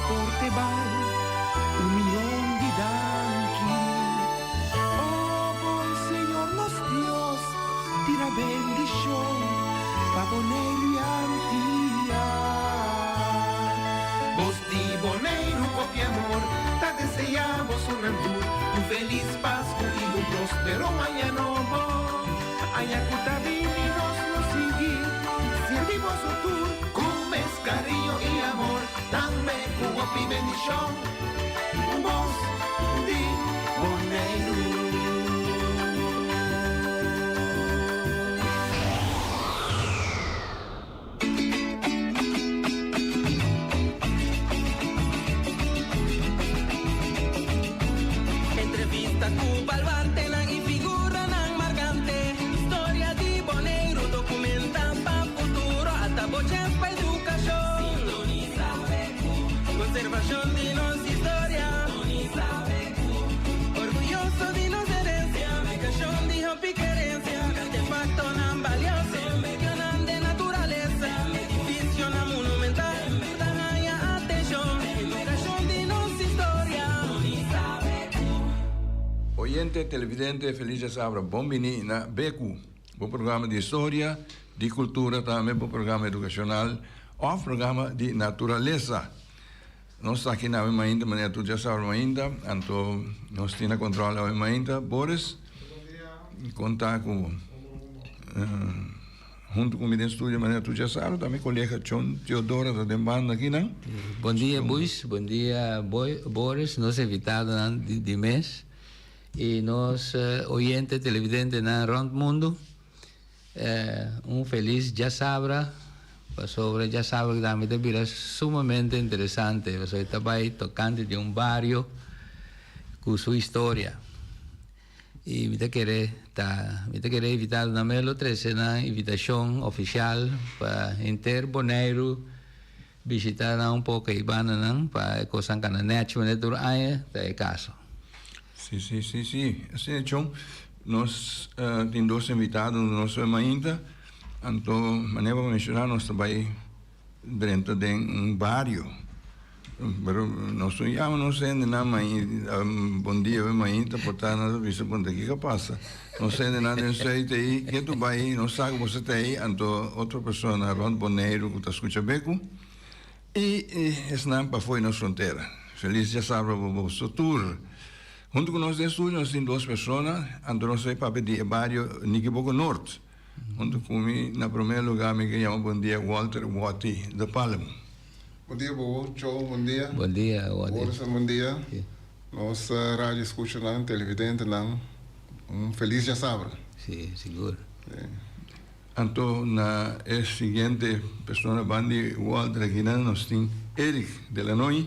porte bai, un mion di danki. O bon Señor nos Dios, tira bendishon pa Boneiru i Antia. Bos di Boneiru kopi amor, ta deseá bosonan tur un felis Pasku i un próspero aña nobo. Aña ku ta bini nos lo sigui sirbi boso tur ku mes kariño i amor, tambe ku hopi bendishon. Un bos di Boneiru. Entrevista ku baluartenan i figuranan markante. Historia di Boneiru dokumenta pa futuro. Ata bo chèns pa edukashon. Sintonisa BQ. Konservashon di nos historia. Sintonisa BQ. Orguyoso di nos herensia. Aplikashon di hopi kerensia. Artefaktonan balioso. Medionan den naturalesa, edificionan monumental tur ta haña atencion. Edukashon di nos historia. Oyente, televidente, feliz djasabra. Bon bini na BQ, bo programa di historia, di cultura, tambe bo programa educacional of programa di naturalesa. Nos ta aki na awe mainta, manera tur djasabra mainta, anto nos tin na control awe mainta. Boris, con ta cu bo? Hunto cu mi den studio manera tur djasabra ta mi colega Chon Teodora ta den banda akinan. Bon dia Buis, bon dia Boris, nos invitadonan di mes y nos oyente televidentenan rond mundo. Un felis djasabra, pasobra djasabra tambe ta bira sumamente interesante, pasobra e ta bai tokante di un bario ku su historia. I mi ta kere ta mi ta kere invitá nan mei lo trese nan invitashon ofishal pa henter Boneiru bishitá nan un poko ei bandanan pa e kosnan kana nèchi manera tur aña ta e kaso. Si, si, si, si. Asina chon, nos tin dos invitado na nos mainta. Anto, manera bo menshoná, nos ta bai drenta den un bario. Pero nos no yama nos hendenan mainta, bon dia be mainta, por ta nan ta bisa, bon, ta kiko a pasa? Nos hendenan den Zuid ei, ke tu bai, nos sa ku boso ta ei, anto otro persona rònt Boneiru ku ta skucha beku. I esnan pafó di nos frontera. Felis djasabra pa boso tur. Huntu ku nos den studio nos tin dos persona, anto nos ta papia di e bario Nikiboko Noord. Huntu ku mi na promé lugá mi ke yama bon dia Walter Watty de Palm. Bon dia bobo, Joe bon dia. Bon dia Watty. Boris bon dia. Nos radio escuchanan, televidentenan un felis djasabra. Si, sigur. Anto na e siguiente persona ban di Walter akinan nos tin Eric de la Noy.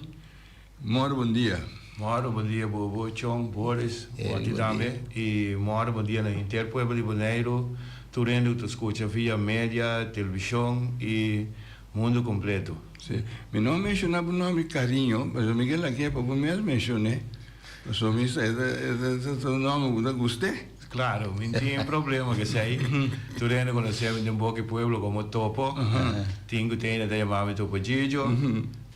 Moro bon dia. Moro bon dia bobo, Chon, Boris, Watty tambe y moro bon dia na henter pueblo di Boneiru, tur hende ku ta skucha via media, televishon y mundo kompleto. Si, mi no a menshona bo nomber cariño, pasobra mi ke lakia pa bo mes menshon'e, pasobra mi sa e ta un nomber ku ta gust'e. Claro, mi tin problema cu esey. Tur hende conoce mi den boca e pueblo como Topo. Tin cu tin hende ta yama mi Topo Gigio.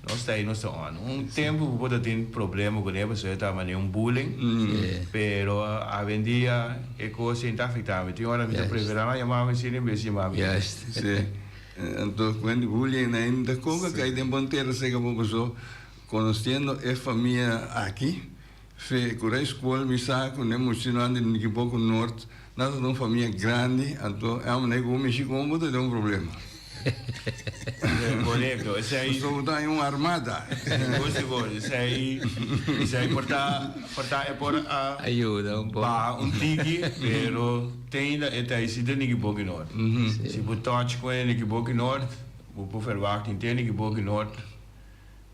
Nos ta ey, nos ta on. Un tempo cu bo ta tin problema cu ne pasobra e ta manera un bullying. Pero awendia e cos ey ta afecta mi. Tin ora mi ta prefera nan yama mi asina en bes di yama mi. Si. Anto cu hende bullying ainda con a cay den bon tera seca bo pasobra conociendo e famia aki. Fe ku rei skol mi sa ku ne muchinonan di Nikiboko Noord nan ta un famia grandi anto e amo ku bo mishi ku bo ta den un problema. Korekto, esei. Pasobra bo ta haña un armada. Sigur sigur, esei esei por ta por ta e por a Ayuda un poko. baha un tiki pero te ainda e ta esi den Nikiboko Noord. Si bo touch ku e Nikiboko Noord bo por verwagt henter Nikiboko Noord.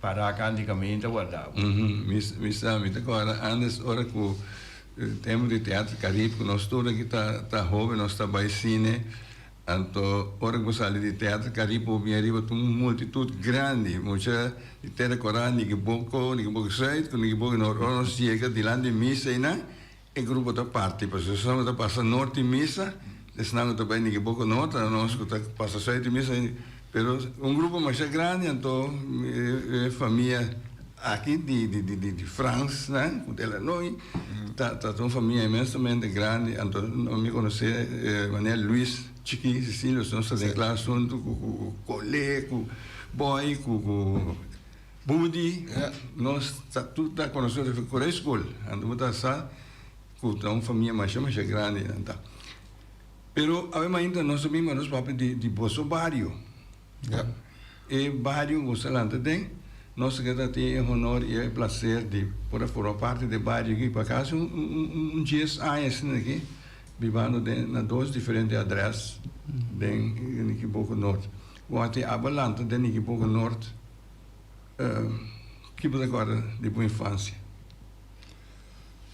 Para kanti kaminda ta warda bo. Mi sa, mi ta kòrda ántes ora ku tempu di Teatro Caribe ku nos tur aki ta ta hóben nos ta bai sine, anto ora ku bo sali di Teatro Caribe bo bin ariba ta un multitut grandi, mucha di Tera Kòrá, Nikiboko, Nikiboko Sùit ku Nikiboko Nort. Ora nos yega dilanti di misa einan E grupo ta parti pasobra esnan ku ta pasa nort di misa, esnan ku ta bai Nikiboko nort, anos ku ta pasa sùit di misa, pero un grupo masha grandi anto e famia. Aki di di di di di Frans nan ku Delanoy ta ta un famia inmensamente grandi anto mi konosé manera Luis Chiki Cecilio nos ta den klas huntu ku ku Kole ku Boy ku ku Budi nos ta tur ta konosé otro kore skol anto bo ta sa ku ta un famia masha masha grandi nan ta pero awe mainta nos ta bin pa nos papia di di boso bario. E bario ku sa lanta den, nos ke ta tin e honor i e plaser di por a forma parti di e bario aki pa kasi un dies aña asina aki, bibando den na dos diferente adrès den Nikiboko Noord. Wak abo lanta den Nikiboko Noord, ki bo ta kòrda di bo infansia?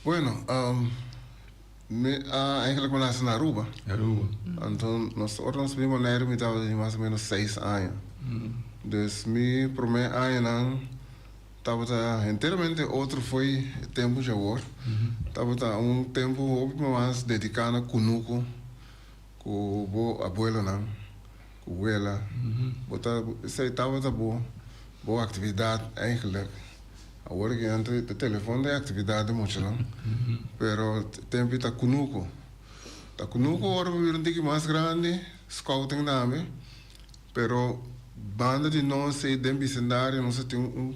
Bueno, Mi a eigenlijk mi nase na Aruba. Aruba. Anto nos ora nos bin Boneiru mi tabata tin mas o menos seis aña. Dus mi prome añanan tabata henteramente otro fo'i e tempu dje awor. Tabata un tempu hopi mas dediká na kunuku ku bo abuelonan, ku wela. Bo ta esei tabata bo bo aktividat eigenlijk. Awor aki nan ta telefon ta e actividad di muchanan, pero tempo ta cunuco. Ta cunuco ora bo bira un tiki mas grandi, scouting tambe, pero banda di nos ei den bicendario nos a tin un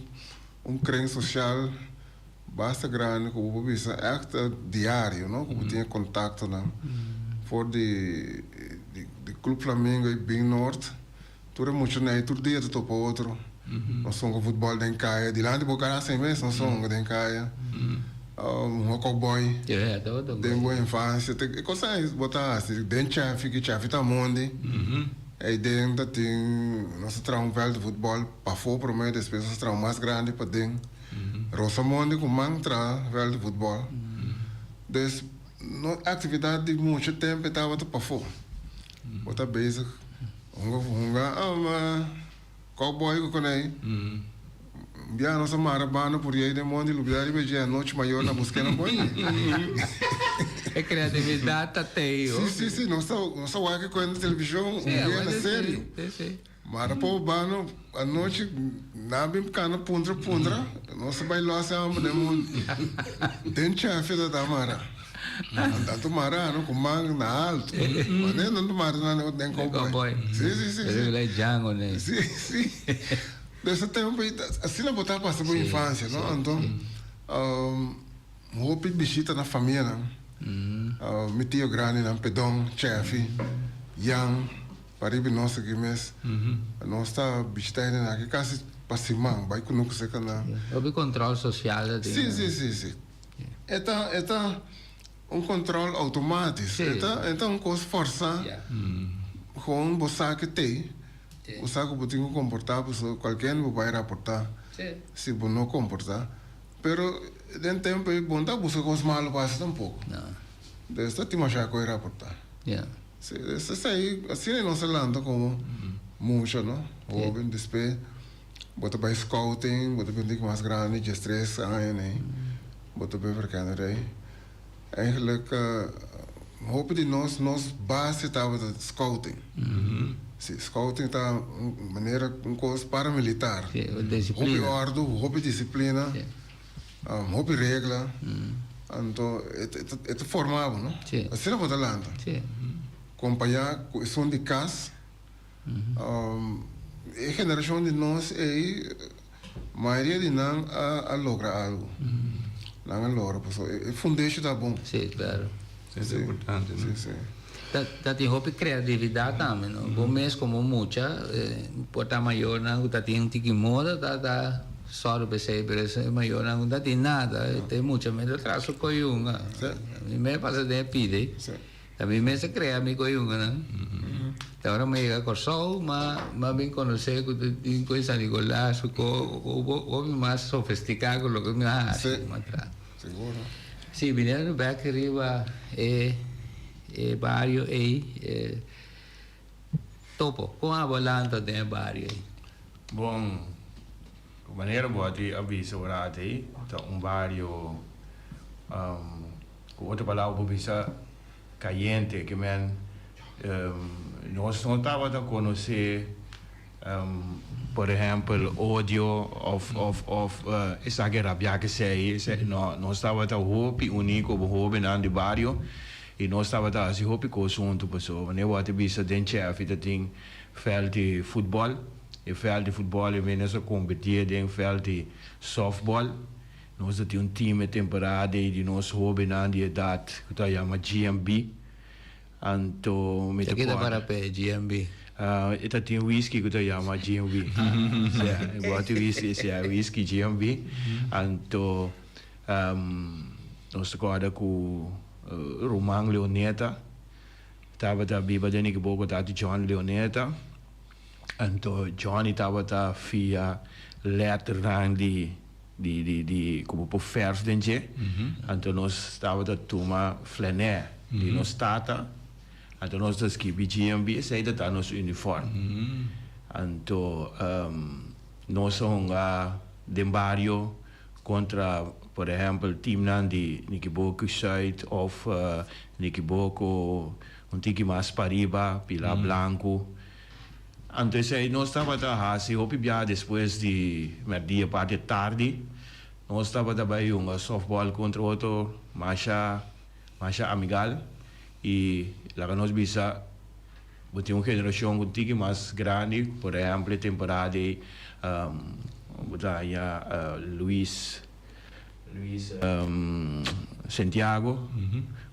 un kring social basta grandi cu bo por bisa echt diario, no, cu bo tin e contactonan for di di Club Flamingo ei bin Noord. Tur e muchanan ei tur dia ta topa otro. Nos hunga futbòl den kaya. Dilanti bo kas ei mes nos hunga den kaya. Hunga kòbòi den bo infansia. E kosnan ei bo ta hasi den chèfi, ki chèfi ta mondi. Ei den ta tin, nos ta traha un vèlt di futbòl pafó promé, despues nos ta traha un mas grandi paden. Rosa mondi ku man traha vèlt di futbòl. Dus nos aktividat di mucha tempu e tabata pafó. Bo ta bezig hunga hunga ama cowboy ku konei. Un bia nos a mara banda por yei den mondi lubida riba dje anochi mayor na busk'é na boy. E creatividad ta tei ho. Si si si nos ta nos ta wak e kuenta televishon un bia na serio. Mara po bano anochi nan bin kana puntra puntra nos a bai los e homber den mondi. Den chafia ta ta mara. Nan ta mara no ku man na alto. Mane nan ta mara nan den cowboy. Si si si. Pero lei Django ne. Si si. Des e tempo asina bo ta pasa bo infancia no anto hopi bishita na famianan. Mi tio grandinan Pedon, Cheffy, Jan. Pariba nos aki mes, nos ta bishita hendenan aki kasi pa siman, bai ku no serka nan. Hopi control social ta tin. Si, si, si, si. E ta, e ta un control automatisch. E ta, e ta un kos forsa. Gewoon bo sa ke tei, bo sa ku bo tin ku komportá, pasobra kualke hende bo bai raportá si bo no komportá. Pero den tempu ei bo no ta buska kos malu pa hasi tampoko. Entonces ta tin masha ku e raportá. Sí, esei, asina nos a lanta komo mucha, no? Hoben, despues bo ta bai scouting, bo ta bira un tiki mas grandi, diestres aña nei, bo ta bai verkenderij. Eigenlijk, hopi di nos, nos base tabata scouting. Sí, scouting ta un manera, un kos paramilitar. Sí, disiplina. Hopi ordu, hopi disiplina. Hopi regla, anto e ta forma bo, no? Asina bo ta lanta. Kompañá ku esun di kas, e generashon di nos ei, mayoria di nan a logra algu. Nan a logra pasobra e fundesho ta bon. Sí, klaro. Esei ta importante, no? Sí, sí. Ta tin hopi kreatividat tambe, no? Bo mes komo mucha, por ta mayornan ku ta tin un tiki moda ta ta sòru pa esei, pero e mayornan ku no ta tin nada, ta e mucha mes ta traha su koyunga. Mi mes pasa den e pide, ta mi mes a krea mi koyunganan. Ta ora mi a yega Kòrsou, m'a bin konosé ku ta tin koe San Nicolas, ku hopi mas sofestiká ku loke mi a hasi. Seguro. Sí, biniendo bek riba e e bario ei, e Topo, kon abo a lanta den e bario ei? Bon, manera bo a di a bisa ora ata ei, ta un bario, ku otro palabra bo bisa kayente, ke men nos no tabata konosé. Por ehèmpel, odio òf òf òf esaki rabiá ku esei, esei no. Nos tabata hopi uní komo hóbennan di bario i nos tabata hasi hopi kos huntu pasobra manera bo a ta bisa den Chèfi ta tin vèlt di futbòl. E vèlt di futbòl e nos a kombertié den vèlt di sòftbòl. Nos ta tin un tim e temporada ei di nos hóbennan di edat ku ta yama GMB. Anto mi ta Esaki ta kòrda. para p'e GMB. E ta tin whisky ku ta yama GMB. Sea, e bòti whisky, sea, whisky GMB. Anto nos ta kòrda ku ruman Leoneta tabata biba den Nikiboko, tati John Leoneta. Anto Johnny tabata fia lèternan di di di di ku bo por fèrf den dje. Anto nos tabata tuma flanè di nos tata, anto nos ta skibi GMB, esei ta ta nos unifòrm. Anto nos a hunga den bario kontra por ehèmpel timnan di Nikiboko Zuid òf Nikiboko un tiki mas pariba, Pilar Blanku. Anto esei nos tabata hasi hopi bia despues di merdia parti tardi. Nos tabata bai hunga softball kontra otro masha masha amigal i laga nos bisa bo tin un generashon ku tiki mas grandi, por ehempel e temporada ei bo ta haña Luis Luis Santiago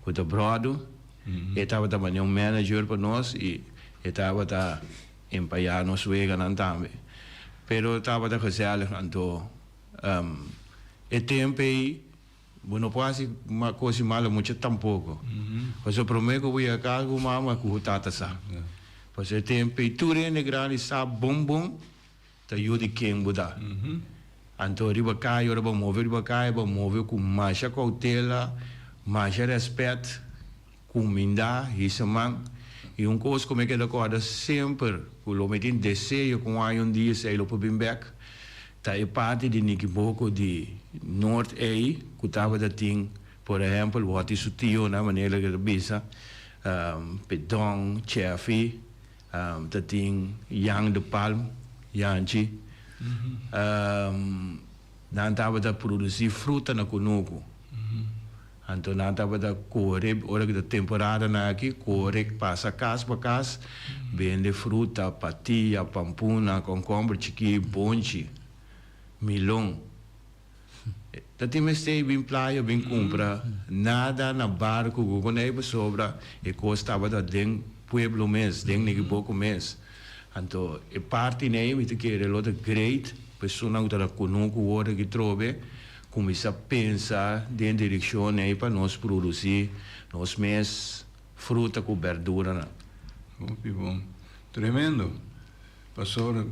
ku ta bròdu. E tabata manera un manager pa nos y e tabata empayá nos weganan tambe. Pero tabata gezellig anto e tempo ey bo no por haci cos di malo mucha tampoco. Pasobra prome cu bo yega cas bo mama cu bo tata sa. Pasobra e tempo ey tur hende grandi sa bon bon Ta yu di ken bo ta? Anto riba kaya, ora bo move riba kaya, bo move ku masha koutela, masha rèspèt, kumindá, hisa man. I un kos ku mi keda kòrda semper, ku lo mi tin deseo ku un aña un dia esei lo por bin bèk, ta e parti di Nikiboko di Noord ei ku tabata tin, por ehèmpel, wòti su tionan, manera ku ta bisa, Pedon, Chèfi, Ta tin Jan de Palm, Janchi. Nan tabata produci fruta na kunuku. Anto nan tabata kore, ora ku ta temporadanan aki, kore pasa kas pa kas, bende fruta, patia, pampuna, kònkòmber chikí, bonchi, milon. Ta tin mester bin playa bin cumpra nada na barco cu con ey pasobra e cos tabata den pueblo mes, den Nikiboko mes. Anto e parti ney mi ta kere lo ta great pa esunnan cu ta na cunucu worde aki trobe cuminsa pensa den direccion ney pa nos produci nos mes fruta cu berduranan. Hopi bon. Tremendo. Pasobra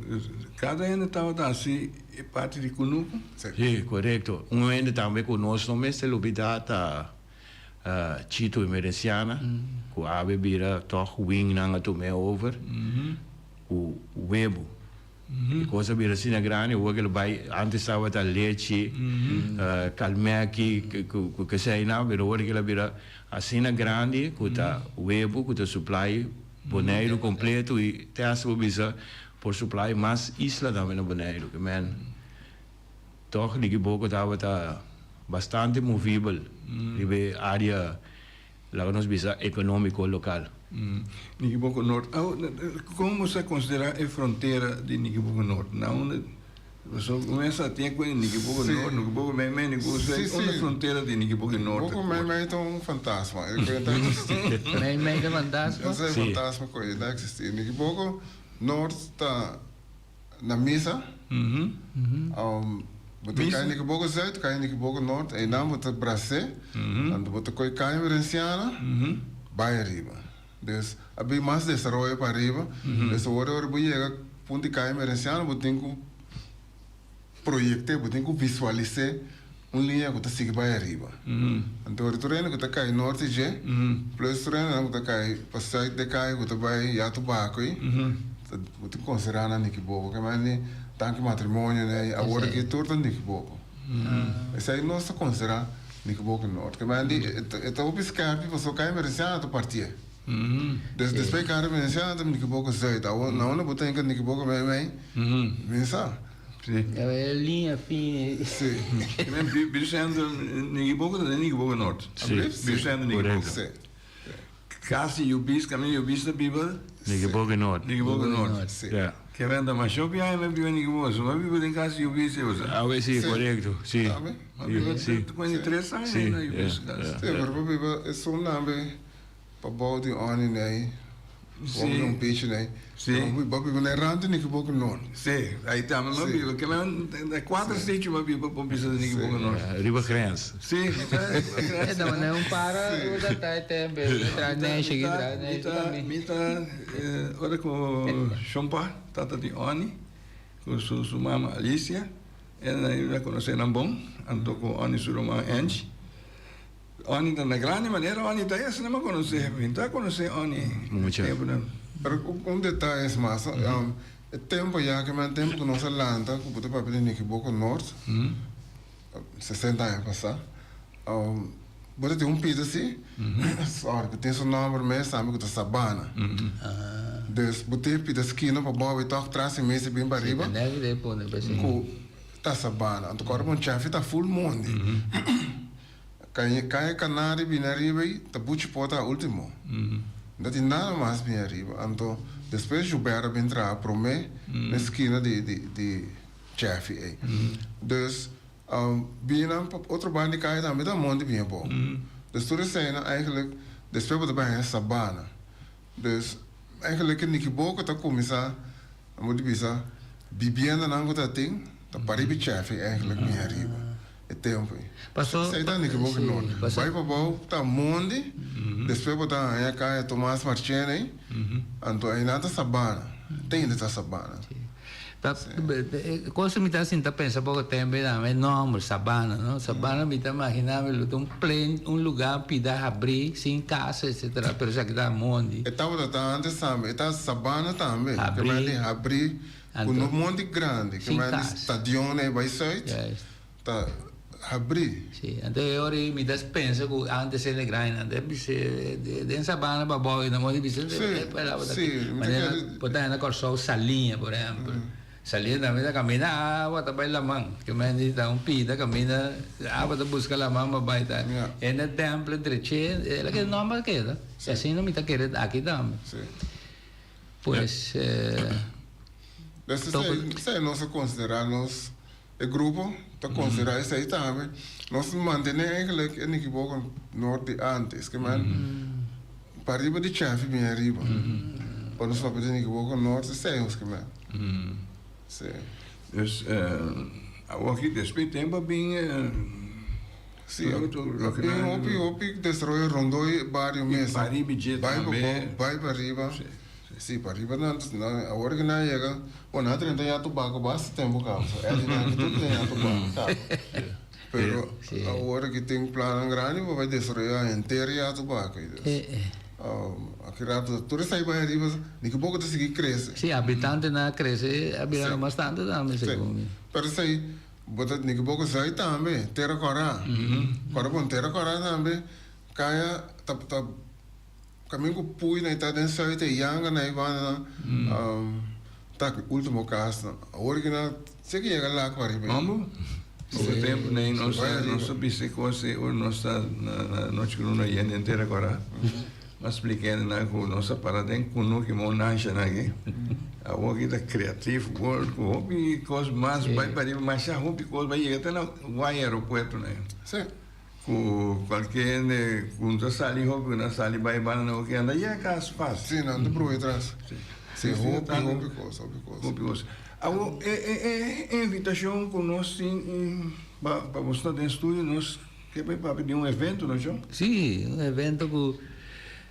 kada hende tabata hasi e parti di kunuku. Sí, korekto. Un hende tambe ku nos no mester lubidá ta Chito Emerenciana, ku awe bira tòg wingnan a tum'é over ku webu. E kos a bira asina grandi, awor ke lo bai, ántes tabata lechi, kalmèki ku keseinan, pero awor ke lo bira asina grandi ku ta webu ku ta suplai Boneiru kompleto i te hasta bo bisa por suplai mas isla tambe na Boneiru. Ke men tòg Nikiboko tabata bastante movibel riba e área laga nos bisa ekonómiko lokal. Nikiboko Nort. Kon bo sa konsiderá e frontera di Nikiboko Nort? Na unda Pasobra ku mester a tin e kuenta Nikiboko Nort, Nikiboko Meimei, Nikiboko Zuid, unda frontera di Nikiboko Nort ta? Nikiboko Meimei ta un fantasma, e kuenta ta eksistí. Meimei ta fantasma? Esei fantasma ku e ta eksistí. Nikiboko Nort ta na misa, bo ta kai Nikiboko Zuid, kai Nikiboko Nort, einan bo ta bras'é, anto bo ta koi kai Merenciana, bai ariba. Dus a bin mas desaroyo pa ariba. Dus awor ora bo yega punto di Kaya Merenciano bo tin ku proyecte, bo tin ku visualise un liña ku ta sigui bai ariba. Anto ora tur hende ku ta kai norte dje, plus tur hendenan ku ta kai pa zuid de kaya ku ta bai Yato Bako ei, bo tin konsidera nan Nikiboko. Ke manera di tanki matrimonio nei awor aki tur ta Nikiboko. Esei nos ta konsiderá Nikiboko Nort. Ke manera di e ta hopi skerpi pasobra Kaya Merenciano ta partié. Dus despues Kare Veneciana ta Nikiboko Zuid. Awor na unda bo ta hinka Nikiboko mei mei? Mi sa. Si. E liña fini. Si. Birsendo Nikiboko ta den Nikiboko Noord. Si. Birsendo Nikiboko. Si. Kasi Yubis, kaminda Yubis ta biba. Nikiboko Noord. Nikiboko Noord. Si. Ja. Ke benta masha hopi aña mi a biba Nikiboko, so mi a biba den kasi Yubis e osa. Awe si, korekto. Si. Tambe? Mi a biba 43 aña na Yubis kasi. Si, pero bo biba esun nambe. Pa bou di oni nei, bou di un pichi nei. Si. Bo biba na e rand di Nikiboko Noord. Si, ai tambe mi a biba. Ke men na kuater sitio mi a biba pa bisa di Nikiboko Noord. Riba grens. Si, riba grens. E ta manera un para ku ta ta e tembe, tra neshi aki, tra neshi tambe. Mi ta, ora ku Shompa, tata di Oni, ku su mama Alicia, e nan a konosé nan bon, anto ku Oni su ruman Angie. Oni ta na grandi manera Oni ta esnan mi a konosé mi ta konosé Oni Mucha. tempunan. Pero un detaye es mas, e tempo ya ke men tempo ku nos a lanta ku bo ta papia di Nikiboko Noord, 60 aña pasá, bo ta tin un pida si, sorry, ku tin su nòmber mes tambe ku ta Sabana. Dus bo tin e pida skina pa bou i tòg tras i mes i bin pa riba ku ta Sabana. Anto kòrda bon chèfi ta ful mondi. Kaya Canari bini ariba ei ta buchi pota a ultimo. No tin nada mas bini ariba. Anto despues Joubert a bin traha prome na eskina di di di Jeffy ei. Dus bini nan pa otro banda di kaya tambe ta monti bini abou. Dus tur eseinan eigenlijk despues bo ta bai haña Sabana. Dus eigenlijk e Nikiboko ta kuminsá bo di bisa bibiendanan ku ta tin ta pariba e Jeffy eigenlijk bini ariba. E tempu ei. Paso, Esei ta Nikiboko sí, Noord. paso. Bai pa bou ta mondi, despues bo ta haña kaya Tomas Marchena ei, anto einan ta Sabana, te ainda ta Sabana. Sí. Pa, e kos ku mi ta sinta pensa poko tempu ei tambe e nòmber Sabana, no? Sabana mi ta imaginá mi lo ta un plen, un lugá pida habrí, sin kasa etsetera, pero esaki ta mondi. E tabata ta antes tambe, e ta Sabana tambe, ke Habrí. mende habrí ku Anto, no mondi grandi, ke sin mende kas. stadion ei bai sùit. Juist. Ta habrí. Sí, anto e ora ei mi ta pensa ku antes hende grandinan ta bisa den sabana pa bou i nan mos bisa Sí, sí, mi ta manera kere. por ta hende Kòrsou Saliña por ehèmpel. Saliña tambe ta kaminda awa ta bai laman. Ke men di ta un pida kaminda awa ta buska laman pa bai ta. Ja. Hende tèmpel dreché el a keda nòmber a keda. Sí. I asina mi ta kere aki tambe. Sí. Pues. Dus esei, esei nos a konsiderá nos. E grupo ta konsiderá esei tambe. Nos mantené eigenlijk e Nikiboko Noord di antes, ke men pariba di Chafi bin ariba. Pa nos papia di Nikiboko Noord esei nos ke men. Sí. Dus awoki despues tempo a bin Sí, a bin hopi hopi desaroyo rondó e bario mes. Pariba dje tambe. Bai pariba. Sí, pariba nan, awor ku nan yega, bo nan a drenta ya tobako basta tempu kaba, so Eddie nan aki tur den ya tobako kaba. Pero awor ku tin plannan grandi pa bai desaroyá henter ya tobako i dus aki rato tur esei bai ariba di ki poko ta sigui krese. Sí, habitantenan a krese a bira mas tantu tambe segun mi. Pero esei bo ta di ki poko esei tambe, Tera Kòrá. Kòrda bon Tera Kòrá tambe kaya ta ta. Kamin ku pui na e ta den suit e yanga na e banda nan ta ku ultimo kas nan. Awor ki nan si ke yega lak pa riba. Hombo? Poko tempu nei nos a nos a bisa e kos ei ora nos ta na nochi ku luna yena henter a kora. M'a splika hende nan ku nos a para den kunuki mo nansha nan aki. Awor ki ta creative world ku hopi kos mas bai pa riba masha hopi kos bai yega te na guay aeropuerto nan. Si. Ku kualke hende ku no ta sali hopi ku na sali bai banda nan oke anda yega kas fásil. Sí, nan ta bruha atras. Sí, hopi, hopi kos, hopi kos. Hopi kos. Awor, e e e invitashon ku nos tin pa pa boso ta den studio, nos ke bai papia di un evento, no John? Sí, un evento ku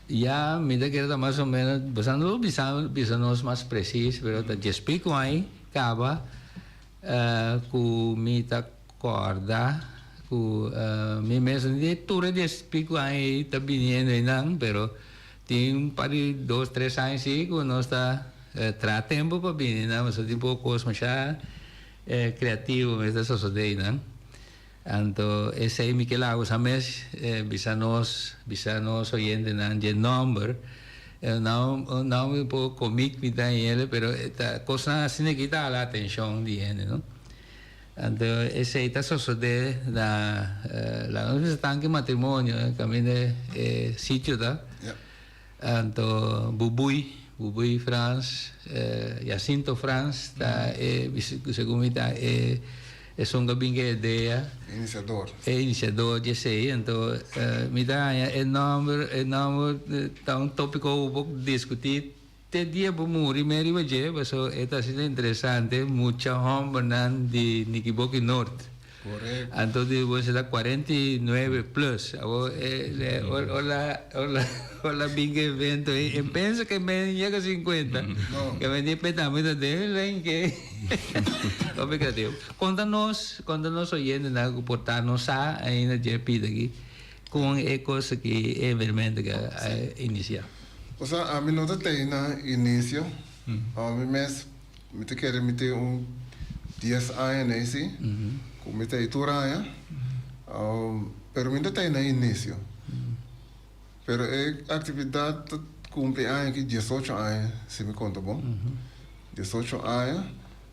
ya mi ta kere ta mas o menos, boso no bisa bisa nos mas presis, pero ta djespiku ai kaba Ku mi ta kòrda ku mi mes no di tur e dies piku aña ei ta biniendo einan, pero tin un par di dos tres aña si ku nos ta traha tempu pa bini einan pasobra tin poko kos masha kreativo mes ta sosodé einan. Anto esei mi ke laga sa mes bisa nos bisa nos oyentenan dje nòmber. Un nomber un poco comic mi ta hañ'el, pero ta cosnan asina aki ta hala atencion di hende, no? Anto esey ta sosode na laga nos bisa tanki matrimonio caminda e sitio ta. Anto Bubui, Bubui Frans, Jacinto Frans ta e segun mi ta e esun ku a bin ku e idea. Inisiador. E inisiador di esei. Anto mi ta haña e nòmber, e nòmber ta un tópiko ku bo por diskutí te dia bo muri me riba dje, pasobra e ta asina interesante, mucha hòmbernan di Nikiboki Noord. Correcto. Anto di bo ta 49 plus. Abo e ora ora ora bin ke evento e pensa ke men yega 50. No. Ke men di peta mi ta den len ke. Hopi creativo. Konta nos, konta nos oyentenan ku por ta no sa ainda dje pida aki kon e kos aki e environmento aki a inicia. Osea ami no ta tei na inicio. Ami mes Mi ta kere mi tin un dies aña nei si, ku mi ta ei tur aña, pero mi no ta ei na inicio. Pero e aktividat ta kumpli aña aki diesocho aña, si mi konta bon. Diesocho aña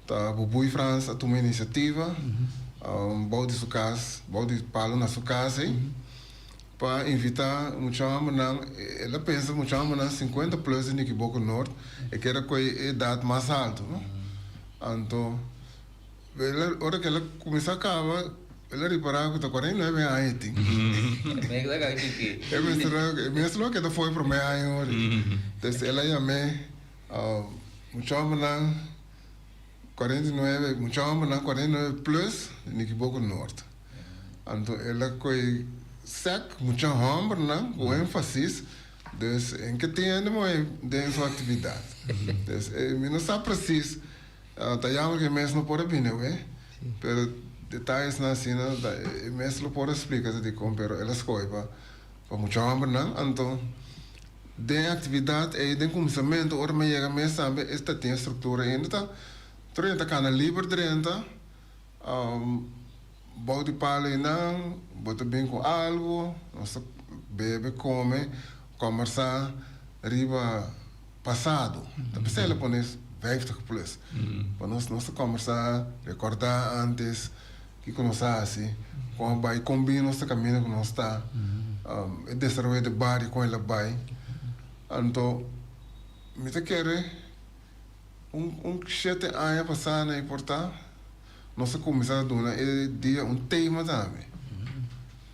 ta Bubui Frans a tuma inisiativa bou di su kas, bou di palu na su kas ei. Pa invita mucha hombernan, el a pensa mucha hombernan 50 plus di Nikiboko Noord, e kier a koe e edad mas alto, no? Anto, el a, ora ku el a kuminsá kaba, el a ripará ku ta 49 aña e tin. E mester a, e mes lo a keda fo'i promé aña ori. Entonces el a yam'é, mucha hombernan 49, mucha hombernan 49 plus di Nikiboko Noord. Anto el a koe sèk mucha hòmbernan ku énfasis, dus en ke tin hende moe den su aktividat. Dus mi no sa presis, ta jammer ku e mes no por a bini awe, pero detayesnan asina ta e mes lo por a splika ta dikon, pero el a skohe pa pa mucha hòmbernan. Anto den e aktividat ei den kuminsamentu ora mi a yega mes tambe e ta tin e struktura ainda ta tur hende ta kana liber drenta. Bou di palu einan, bo ta bin ku algu, nos ta bebe, kome, kòmbersá riba pasado. Ta p'esei el a pone vijftig plus. Pa nos, nos ta kòmbersá, rekòrdá ántes kiko nos a hasi, kon a bai, kon bin nos ta kaminda ku nos ta, e desaroyo di bario kon el a bai. Anto mi ta kere. Un shete aña pasá na e portá, nos a kuminsá duna e dia un tema tambe.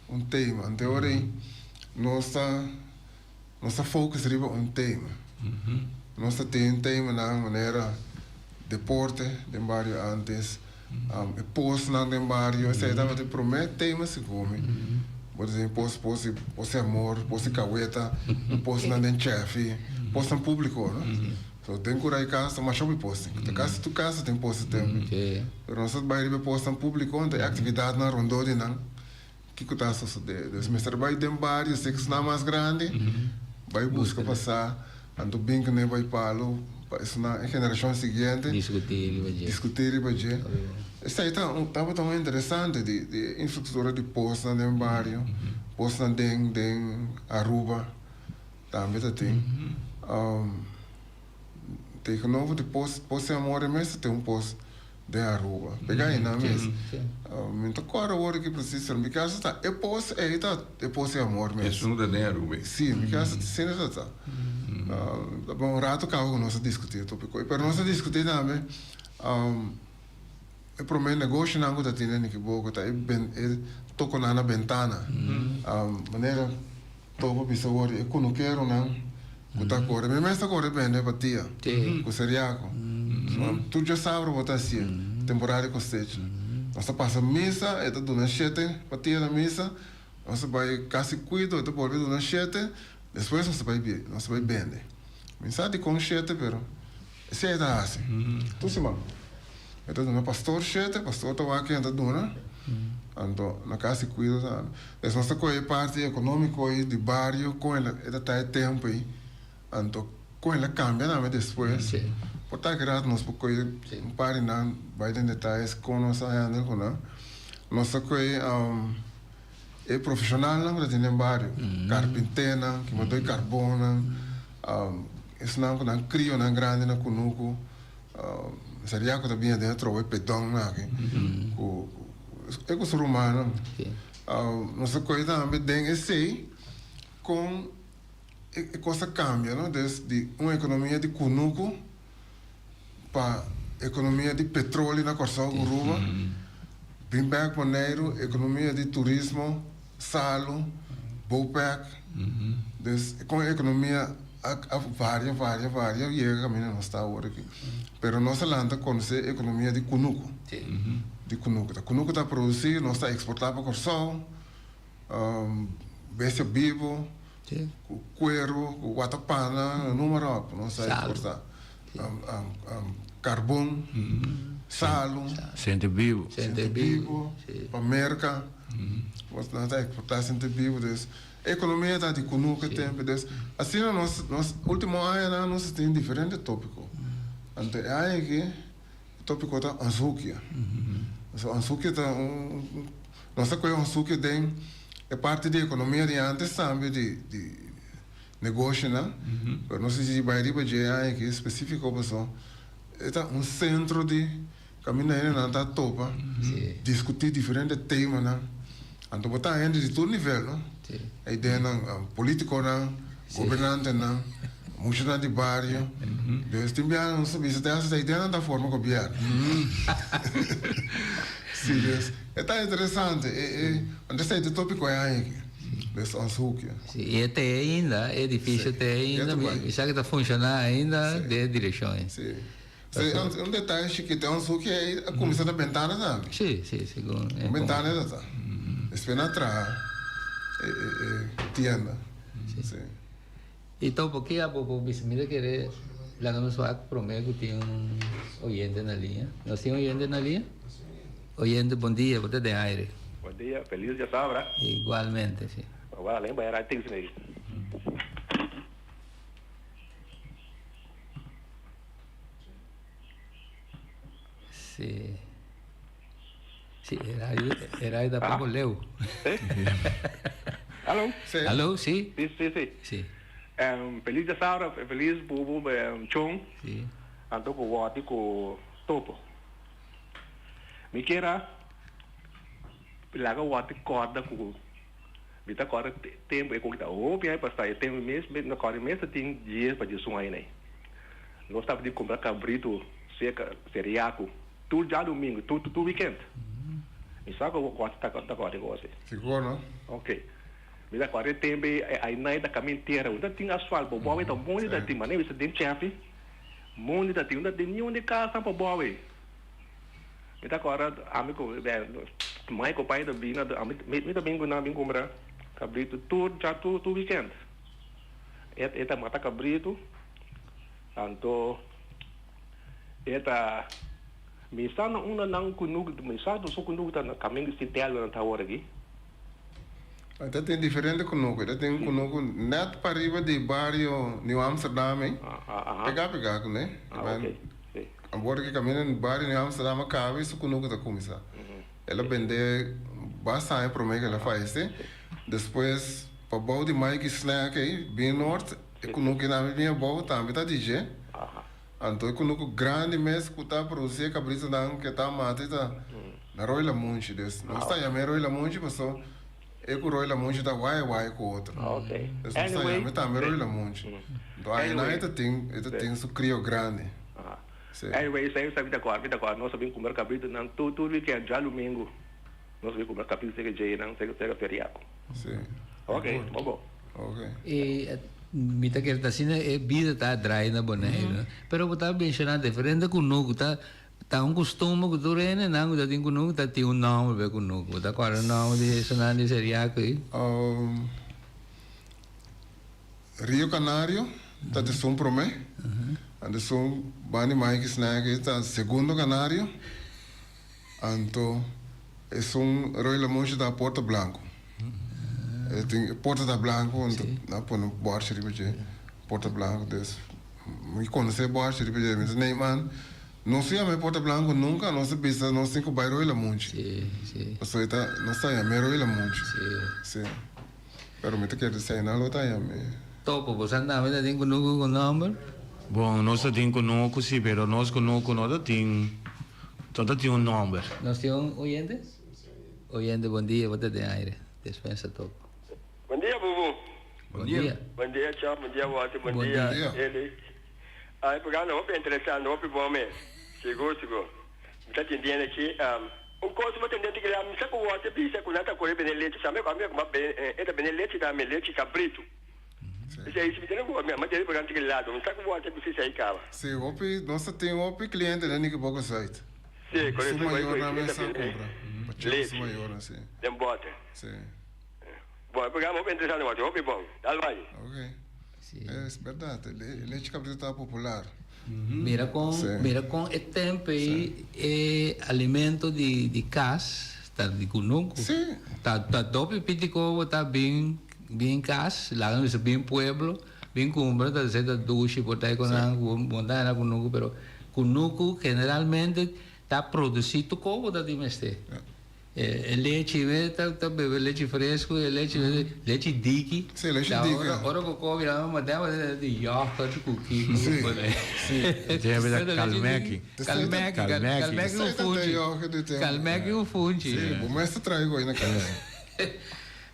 Un tema. Ante ora ei nos ta nos ta focus riba un tema. Nos ta tin temanan manera deporte den bario antes, e posnan den bario, esei tabata e promé tema segun mi. Bo ta tin pos pos di pos di amor, pos di kaweta, posnan den chèfi, posnan públiko, no? So den kura e kas ta masha hopi post. Ta kasi tur kas ta tin post tempu. Pero nos ta bai riba e postnan públiko, anto e aktividatnan rondó di nan, kiko ta sosodé. Dus mester bai den bario, si esnan mas grandi, bai buska pa sa, anto bin kuné bai palo pa esnan, e generashon siguiente, Diskutí riba dje. diskutí riba dje. Esei ta un tabata un interesante di di e infrastruktura di postnan den bario, postnan den den Aruba. Tambe ta tin. Tegenover di pos Pos di Amor mes ta tin un pos den Aruba. Pega einan mes. Mi no ta kòrda awor aki presis pero mi kasa ta e pos ei ta e Pos di Amor mes. Esun ta den Aruba ei. Si, mi kasa ta asina ta ta. Ta bon un rato kaba ku nos a diskutí e topiko ei. Pero nos a diskutí tambe e promé negoshonan ku ta tin den Nikiboko ta e e tokonan na bentana. Manera. Topo bisa wor e kunukeronan ku ta kore. Mi mes ta kore bende pa tia ku seriako. Tur djasabra bo ta hasié, temporada di kosecha. Nos ta pasa misa, e ta duna shete pa tia na misa, nos ta bai kasi kuido, e ta bolbe duna shete, despues nos ta bai nos ta bai bende. Mi sa dikon shete pero esei e ta hasi tur siman. E ta duna pastor shete, pastor ta wak ken ta duna, anto na kas di kuido tambe. Es nos ta kohe e parti ekonómiko ei di bario kon el e ta ta e tempu ei, anto kon el a kambia tambe despues. Por ta ki rato nos por kohe un par di nan bai den detayes kon nos a handle ku nan. Nos ta kohe e profeshonalnan ku ta tin den bario, karpinténan, kimadó di karbonnan. Esnan ku nan krionan grandi na kunuku, seria ku ta bini aden atrobe pedonnan aki ku e ku su rumannan. Nos a kohe tambe den esei kon e kos a kambia, no? Des di un ekonomia di kunuku pa ekonomia di petroleo na Kòrsou ku Aruba, bin bèk Boneiru, ekonomia di turismo, salu, Bopec. Dus kon e ekonomia a varia, varia, varia yega kaminda nos ta awor aki. Pero nos a lanta konosé ekonomia di kunuku. Di kunuku. Ta kunuku ta produsí, nos ta eksportá pa Kòrsou, bestia bibu, ku kueru, ku watapana, noem maar op. Nos ta eksportá. Karbon, salu. Sente bibu. Sente bibu, pa Merka. Nos ta eksportá sente bibu. Dus ekonomia ta di kunuku e tempu. Dus asina nos nos último añanan nos a tin diferente tópiko. Anto e aña aki e tópiko ta Anzukia. So Anzukia ta un nos ta kohe Anzukia den e parti di ekonomia di antes tambe di di negoshonan. Pero nos a disi bai riba dje e aña aki spesífiko pasobra e ta un sentro di Caminda hendenan ta topa, discuti diferente temanan. Anto bo ta hende di tur nivel, no? E ideanan, politiconan, gobernantenan, muchanan di bario. Dus tin biaha nos ta bisa te hasta e ideanan ta forma gobierno. Si, dus e ta interesante. Anto esei ta e topico e aña aki. Dus ons hoekje. Si, y e te ainda, e edificio te ainda, mi sa cu ta funciona ainda den e direccion ei. Si. Sí, un detaye chikito, e ons hoekje ei a kuminsá na bentana tambe. Sí, sí, segun. Un bentana e ta ta. Despues nan a traha e e tienda. Sí. I topo ki abo por bisa? Mi ta kere laga nos wak promé ku tin un oyente na liña. Nos tin oyente na liña? Oyente, bon dia, bo ta den aire. Bon dia, felis djasabra. Igualmente, sí. Wala, len bai radio teks nei. Sí. Sí, e radio, e radio ta poco leu. Sí. Aló. Sí. Aló, sí. Sí, sí, sí. Sí. Um, feliz djasabra, feliz bubu um, chon. Sí. Anto ku wòti ku topo. Mi kier a laga wòti kòrda ku Mi ta kòrda tempu e koki ta hopi ai pasa e tempu mes mi ta kòrda mes ta tin dies pa diesun ai nei. Nos tabata di kumpra kabritu seka seriaku tur djadumingu tur tur weekend. Mi sa ku bo ta kòrda e kos ei. Sigur no. Ok. Mi ta kòrda e tempu ei ai nai ta kamin tera un ta tin asfalt pa bou ei ta mondi ta tin manera mi ta den chefi mondi ta tin un ta tin niun di kasnan pa bou ei. Mi ta kòrda ami ku mai ku pai ta bini anto mi ta bin ku nan bin kumpra kabritu tur dja tur tur wikènt. E ta mata kabritu anto e ta mi sa na unda nan kunuku mi sa su kunuku ta na kaminda di Sint-Elmo nan ta awor aki. E ta tin diferente kunuku. E ta tin kunuku nèt pariba di bario Nieuw Amsterdam ei. Pegá pegá kuné. Awor ki kaminda di bario Nieuw Amsterdam a kaba i su kunuku ta kuminsá. El a bendé basta aña promé ku el a fayesé. Despues pa bou di Mikey Snack ei, bin nort, e kunuku ei tambe bin abou, tambe ta di dje. Anto e kunuku grandi mes ku ta produsí e kabritonan ku e ta mata ei ta na Rooi Lamunchi. Dus nos ta yam'é Rooi Lamunchi paso e ku Rooi Lamunchi ta wai wai ku otro. Dus nos ta yam'é tambe Rooi Lamunchi. Anto ainan e ta tin e ta tin su krio grandi. Si. Anyway, esei mi ta kòrda, mi ta kòrda nos a bin kumpra kabritonan tur tur wikènt, djalumingu nos a bin kumpra kabrito seka djeinan, seka feriaku. Si. Ok, bo bo. Ok. E mi ta kere ta asina e bida ta draai na Boneiru. Pero bo ta menshoná diferente kunuku ta ta un kustumber ku tur hendenan ku ta tin kunuku ta tin un nòmber pa e kunuku. Bo ta kòrda nòmber di esunnan di Seriaco ei? Rio Canario ta esun promé, anto esun banda di Mike Snack ei ta segundo Canario, anto esun Roy Lamunchi ta Porta Blanco. E tin e porta ta blanco anto nan pone un bòrchi riba dje Porta Blanco dus mi konosé e bòrchi riba dje mi ta nei man nos no yama e Porta Blanco nunka nos ta bisa nos tin ku bai Roy Lamunchi pasobra e ta nos ta yam'é Roy Lamunchi si pero mi ta kere di esei nan lo ta yam'é. Topo, boso tambe ta tin kunuku ku nòmber? Bon, nos ta tin kunuku si, pero nos kunuku no ta tin, no ta tin un nòmber. Nos tin un oyente? Oyente, bon dia, bo ta den aire. Despensa Topo. Bon dia Bubu. Bon dia. Bon dia Chop, bon dia Walter, bon dia Eli. Ah, e programa ta hopi interesante, hopi bon mes. Sigur, sigur. Mi ta tende aki, un kos bo tende di kila, mi sa ku Walter bisa ku nan ta kore bende lechi, sa mi ku ami a kuma e ta bende lechi tambe, lechi kabritu. Esei si mi tende ku mi a tende programa di lado, mi sa ku Walter bisa esei kaba. Si, hopi, nos ta tin hopi cliente den Nikiboko Zuid. Si, koreto, Su mayornan e mes ta a bende kumpra. Pa lechi su mayornan, si. Den bote. Si. Bon, e programa hopi interesante, Walter, hopi bon. Dal bai. Ok. Es berdad, e lechi kabritu ta popular. Mira kon, mira kon e tempo ei e alimento di di kas ta di kunuku. Ta ta dopi pitiko bo ta bin bin kas, laga nos bisa bin pueblo, bin kumpra ta seta dushi por ta ei ku nan ku bo ta na kunuku pero kunuku generalmente ta produsi tur kon bo ta tin mester. E lechi mi ta ta bebe lechi fresco e lechi lechi diki. Sí, lechi diki. Ora ora ku komi nan mi manda mi di yoghurt ku kiko Sí, pone. sí. Debe da kalmeki. Kalmeki, kalmeki ku funchi. Kalmeki ku funchi. Sí, bo mes ta trae gooi na kas.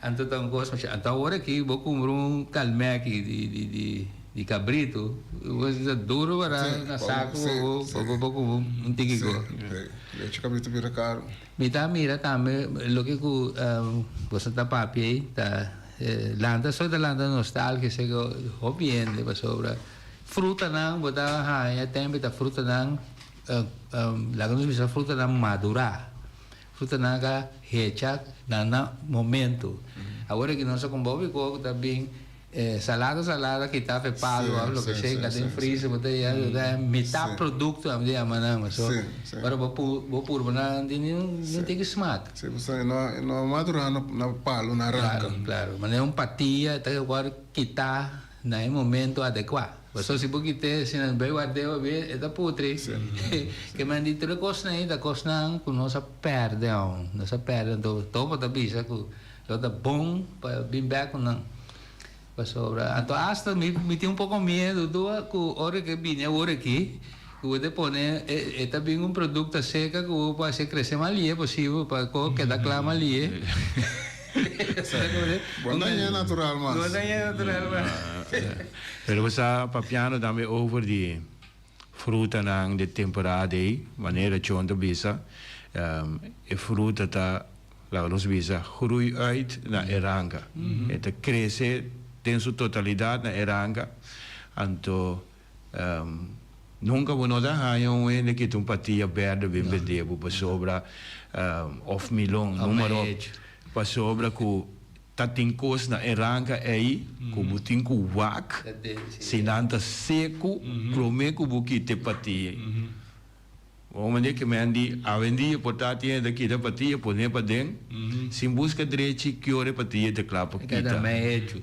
Anto ta un kos masha. Anto awor aki bo kumpra un kalmeki di di di di kabritu, bo ta duru para na saku bo bo bo kumpra un tiki ko. Sí, lechi kabritu bira karu. Mi ta mira tambe loke ku boso ta papia ei ta lanta so ta lanta nostalgia seko hopi hende pasobra frutanan bo ta haña tempo ta frutanan laga nos bisa frutanan madura frutanan ka hecha na nan momento awor aki nos a kumba hopi kos ku ta bin Salada salada kita fe palo of loke sea ka den freezer bo ta ya mitad producto ami ta yama nan paso ora bo bo purba nan tin no tin ki smak. Si pasobra e no e no a madura na palo na ranka. Claro claro manera un patia ta worde kita na e momento adecua paso si bo kite si nan bay ward'e hopi e ta putri ke men di tur e kosnan ei ta kosnan ku nos a perde aun nos a perde anto topo ta bisa ku Lo ta bon pa bin bek ku nan. Pasobra anto asta mi mi tin un poko miedu tu ku ora ke bini awor aki ku bo ta pone e ta bin un produkto aserka ku bo por hasi krese mas lihe posibel pa ko keda kla mas lihe. Bo daña natural mas. Bo daña natural mas. Pero bo sa papiando tambe over di frutanan di temporada ei, manera John ta bisa, e fruta ta Laga nos bisa, groei uit na e ranka. E ta krese den su totalidat na e ranka. Anto, nunka bo no ta haña un hende kita un patia berde bin bende bo pasobra, òf milon, numa ròp, pasobra ku ta tin kos na e ranka ei ku bo tin ku wak si nan ta seku promé ku bo kita e patia ei. Un manera ke men di awendia por ta tin hende ta kita patia pone paden sin buska drechi ki ora e patia ta kla pa kita.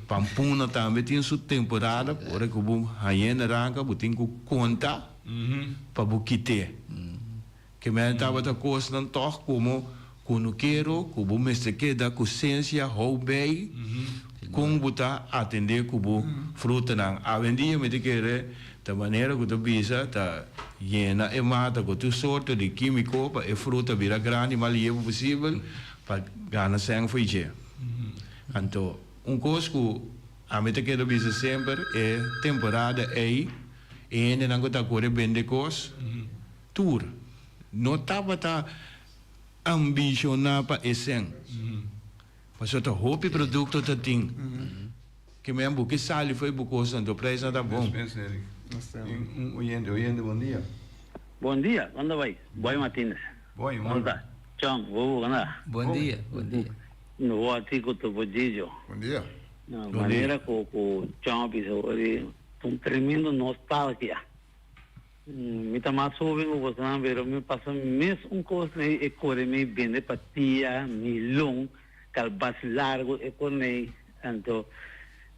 Pampuna tambe tin su temporada ora ku bo hañ'é na ranka bo tin ku konta pa bo kit'é. Ke men tabata kosnan tòg komo kunukero ku bo mester keda ku sensia hou bei kon bo ta atendé ku bo frutanan. Awendia mi ta kere Ta manera ku ta bisa ta yena e mata ku tur sorto di kímiko pa e fruta bira grandi mas liebu posibel pa gana sèn fo'i dje. Anto un kos ku ami ta keda bisa semper e temporada ei e hendenan ku ta kore bende kos tur no tabata ambishoná pa e sèn pasobra ta hopi produkto ta tin. Ke men bo ke sali fo'i bo kos anto prijsnan ta bon. Despensa Eric. Tin un oyente. Oyente bon dia. Bon dia, kon ta bai? Boy Martinez. Boy, Kon morgen. ta? Chon, Bubu, kon ta? Bon dia, bon dia. No bo a ti ku Topo Gigio. Bon dia. Na manera ku ku Chon a bisa ori ta un tremendo nostalgia. Mi ta mas hoben ku bosonan pero mi pasa mes un kos nei e kore mi bende patia, milon, kalbas largo e kor nei anto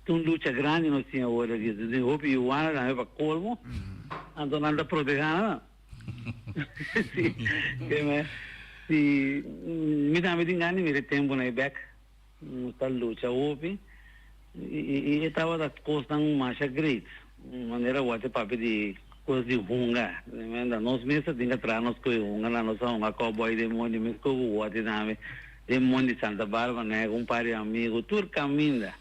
ta un lucha grandi nos tin awor aki tin hopi yuana tambe pa kolmo anto nan ta proteha nan si si mi tambe tin gana di mira e tempo nei bek nos ta lucha hopi. I e tabata kosnan masha great. Manera wak e papia di kos di hunga. Menda nos mes ta tin ka traha nos koe hunga nan. Nos a hunga cowboy den mondi mes koe ku wak tambe den mondi Santa Barbara nan ku un par di amigo tur kaminda.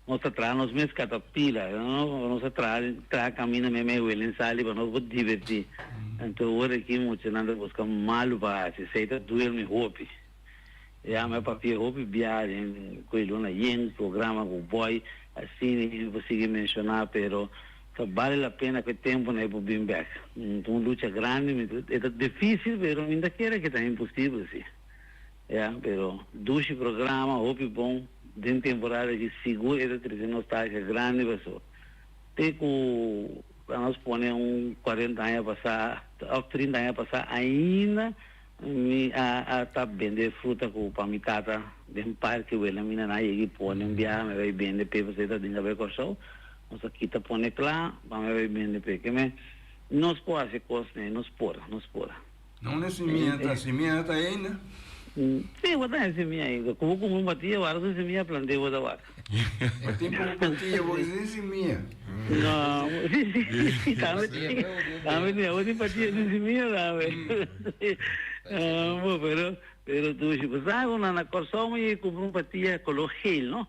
Nos ta traha nos mes katapila. Nos a traha traha kaminda mei mei welen sali pa nos por diverti. Anto ora aki muchanan ta buska malu pa hasi. Esei ta duel mi hopi. Ya mi a papia hopi bia den ku e luna yen programa ku boy asina mi por sigui menciona pero ta bale la pena ku e tempo nan e por bin bek. Ta un lucha grandi mi ta e ta dificil pero mi ta kere ke ta imposibel si. Ya pero dushi programa hopi bon den temporada aki sigur e ta trece nostalgia grandi paso te ku nos pone un cuarenta aña pasa of trinta aña pasa ainda Mi a a ta bende fruta ku pa mi tata den parke wela mi nana yega i pone un biaha mi a bai bende p'e pasobra e ta den Gabé Kòrsou. Nos a kita pone kla pa mi a bai bende p'e. Ke men nos por hasi kos ne, nos por, nos por. Na unda simia ta? Simia ta ainda? Si, bo ta haña simia ainda. Ku bo kumpra un batia wak su simia plant'é bo ta wak. Ma tin poco patilla bo sin simia. No, si, si, si, tambe tin, tambe tin, abo tin patilla sin simia tambe. Bo, pero, pero dushi, bo sa ku na na Kòrsou mi yega kumpra un patilla koló geel, no?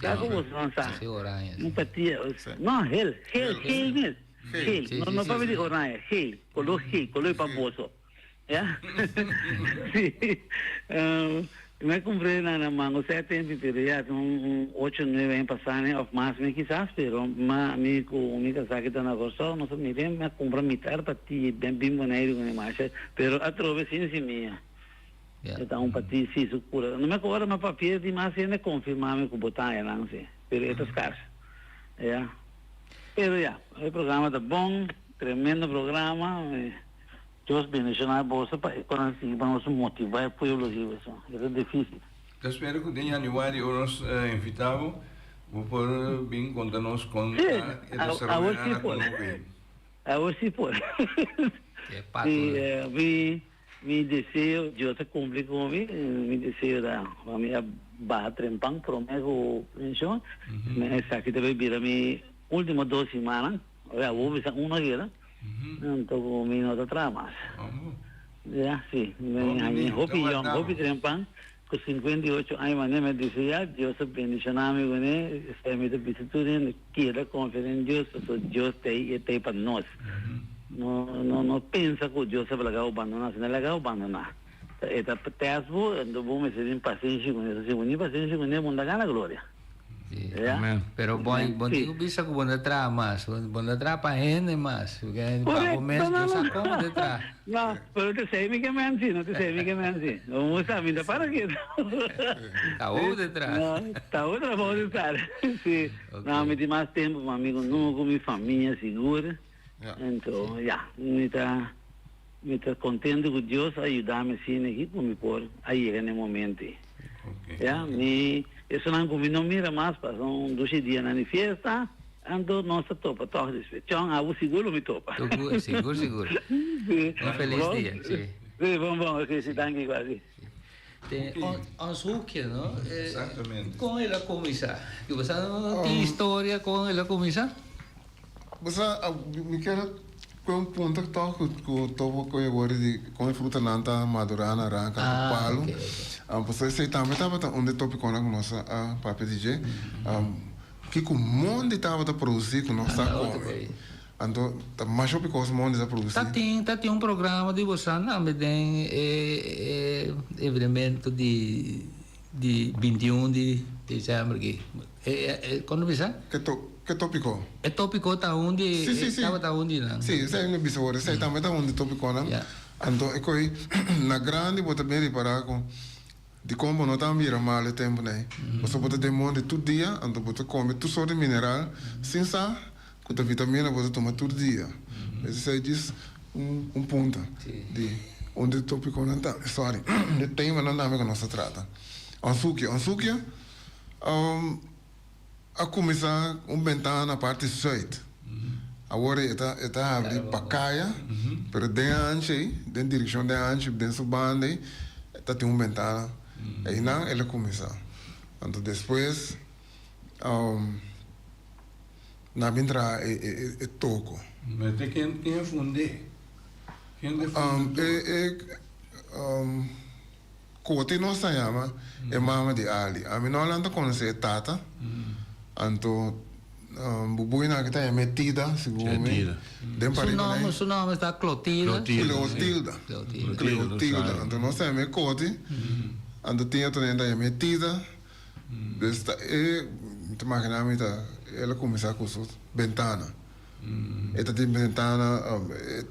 Sa ku boso nan sa? Sí, oranje. Un patilla, no, geel, geel, geel mes, geel, no, no papia di oranje, geel, koló geel, koló di paboso. Ya. Sí. Mi a cumpr'é na na Mango Set tempi, pero ya ta un un ocho nuebe aña pasá ne of mas mi kisas, pero ma mi cu mi casá ki ta na Kòrsou nos a mir'é, mi a cumpra mitar patí ben bin Boneiru cu mi masha, pero atrobe sin simia. Ya. E ta un patí si su cura. No me acorda ma papia di mas hende confirmá mi cu bo ta haña nan si, pero e ta scars. Ya. Pero ya, e programa ta bon, tremendo programa. Dios bendiciona boso pa e konan sigui pa nos motiva e pueblo aki boso e ta dificil. Ta spera ku den januari ora nos invita bo, bo por bin konta nos kon Sí, ta e awor desaroyonan sí na por. Kunuku ei. Awor sí por. E pato. Sí, mi mi deseo Dios a cumpli cu mi, mi deseo ta pa mi a baha trempan prome cu pension, esaki ta bay bira mi ultimo dos simanan, awor bisa uno a keda. Anto ku mi no ta traha mas. Ya, si. Mi haña hopi yòn, hopi trempan. Ku 58 aña manera mi a disi ya, Dios a bendishoná mi kuné. Esei mi ta bisa tur hende, keda konfia den Dios, pasobra Dios ta ei i e ta ei pa nos. No, no, no pensa ku Dios a laga bo bandoná, si no a laga bo bandoná. E ta tèst bo, anto bo mester tin pasenshi kuné. Si bo no tin pasenshi kuné, bo no ta gana gloria. Sí. Ya. Amen. Pero bon, bon Sí. digo bisa ku bon ta traha mas, bon, bon ta traha pa hende mas. Porque pa bo Correcto, mes no, Dios no. sa como te traha. No, pero te sei mi ke men si, no te sei mi ke men si. No mo sa, mi ta para quieto. Ta bo te traha. No, ta bo trabou de estar. Sí. Ok. No, mi tin mas tempo pa mi ku no, ku mi famia sigur. Ja. Anto, ya, mi ta mi ta contento ku Dios a yuda mi asina aki ku mi por a yega na e momento ei. Ok. Ya, mi esonan ku mi no mira mas pasa un dushi dianan di fiesta, anto nos ta topa tòg despues. Chon, abo sigur lo mi topa. Sigur, sigur, sigur. Sí. Un felis Bon. dia, sí. Sí, bon, bon. Ok, sí, danki igual, sí. Te Ok. ons hoekje, no? Exactamente. Kon el a kuminsá? Ku bo sa no tin historia kon el a kuminsá? Bo sa, mi kier pone un punto tòg ku ku topo ku e wòrdu di kon e frutanan ta madurá na ranka ku palu. Pasobra esei tambe tabata un di e topikonan ku nos a papia di dje. Kiko mondi tabata produsí ku nos ta kome. Anto ta masha hopi kos mondi ta produsí. Ta tin ta tin un programa di bosan tambe den e e evenemento di di 21 di december aki. E e kon ta bisa? Ke to. Ke topiko? E topiko ta un di, Sí, sí, sí. tabata un di nan. Sí, esei mi bisa wor, esei tambe ta un di topikonan. Ya. Anto e koi na grandi bo ta bin ripará ku dikon bo no ta mira mal e tempunan ei. Pasobra bo ta den mondi tur dia, anto bo ta kome tur sort di mineral sin sa ku ta vitamina bo ta tuma tur dia. Esei djis un un punta di un di topikonan tambe, sorry, di temanan tambe ku nos ta trata. Ansukia, ansukia. A kuminsá un bentana na parti sùit. Awor e ta e ta habri pa kaya, pero den anchi ei, den direkshon den anchi, den su banda ei, ta tin un bentana. Einan el a kuminsá. Anto despues. Um, nan a bin traha e e e e toko. Ma te ken ken a fund'é? Ken ta Um, fundador? e e um, Koti nos ta yama e mama di Ali. Ami no a lanta konosé e tata. Anto bubuinan aki ta yam'é Tida, segun mi. Tida. Den Su pariba nòmber, nei. su nòmber ta Clotilda. Cleotilda. Cleotilda. Cleotilda. Anto nos ta yam'é Koti. Anto tin otro hende ta yam'é Tida. Dus ta e, mi ta maginá mi ta el a kuminsá ku su bentana. E ta tin bentana,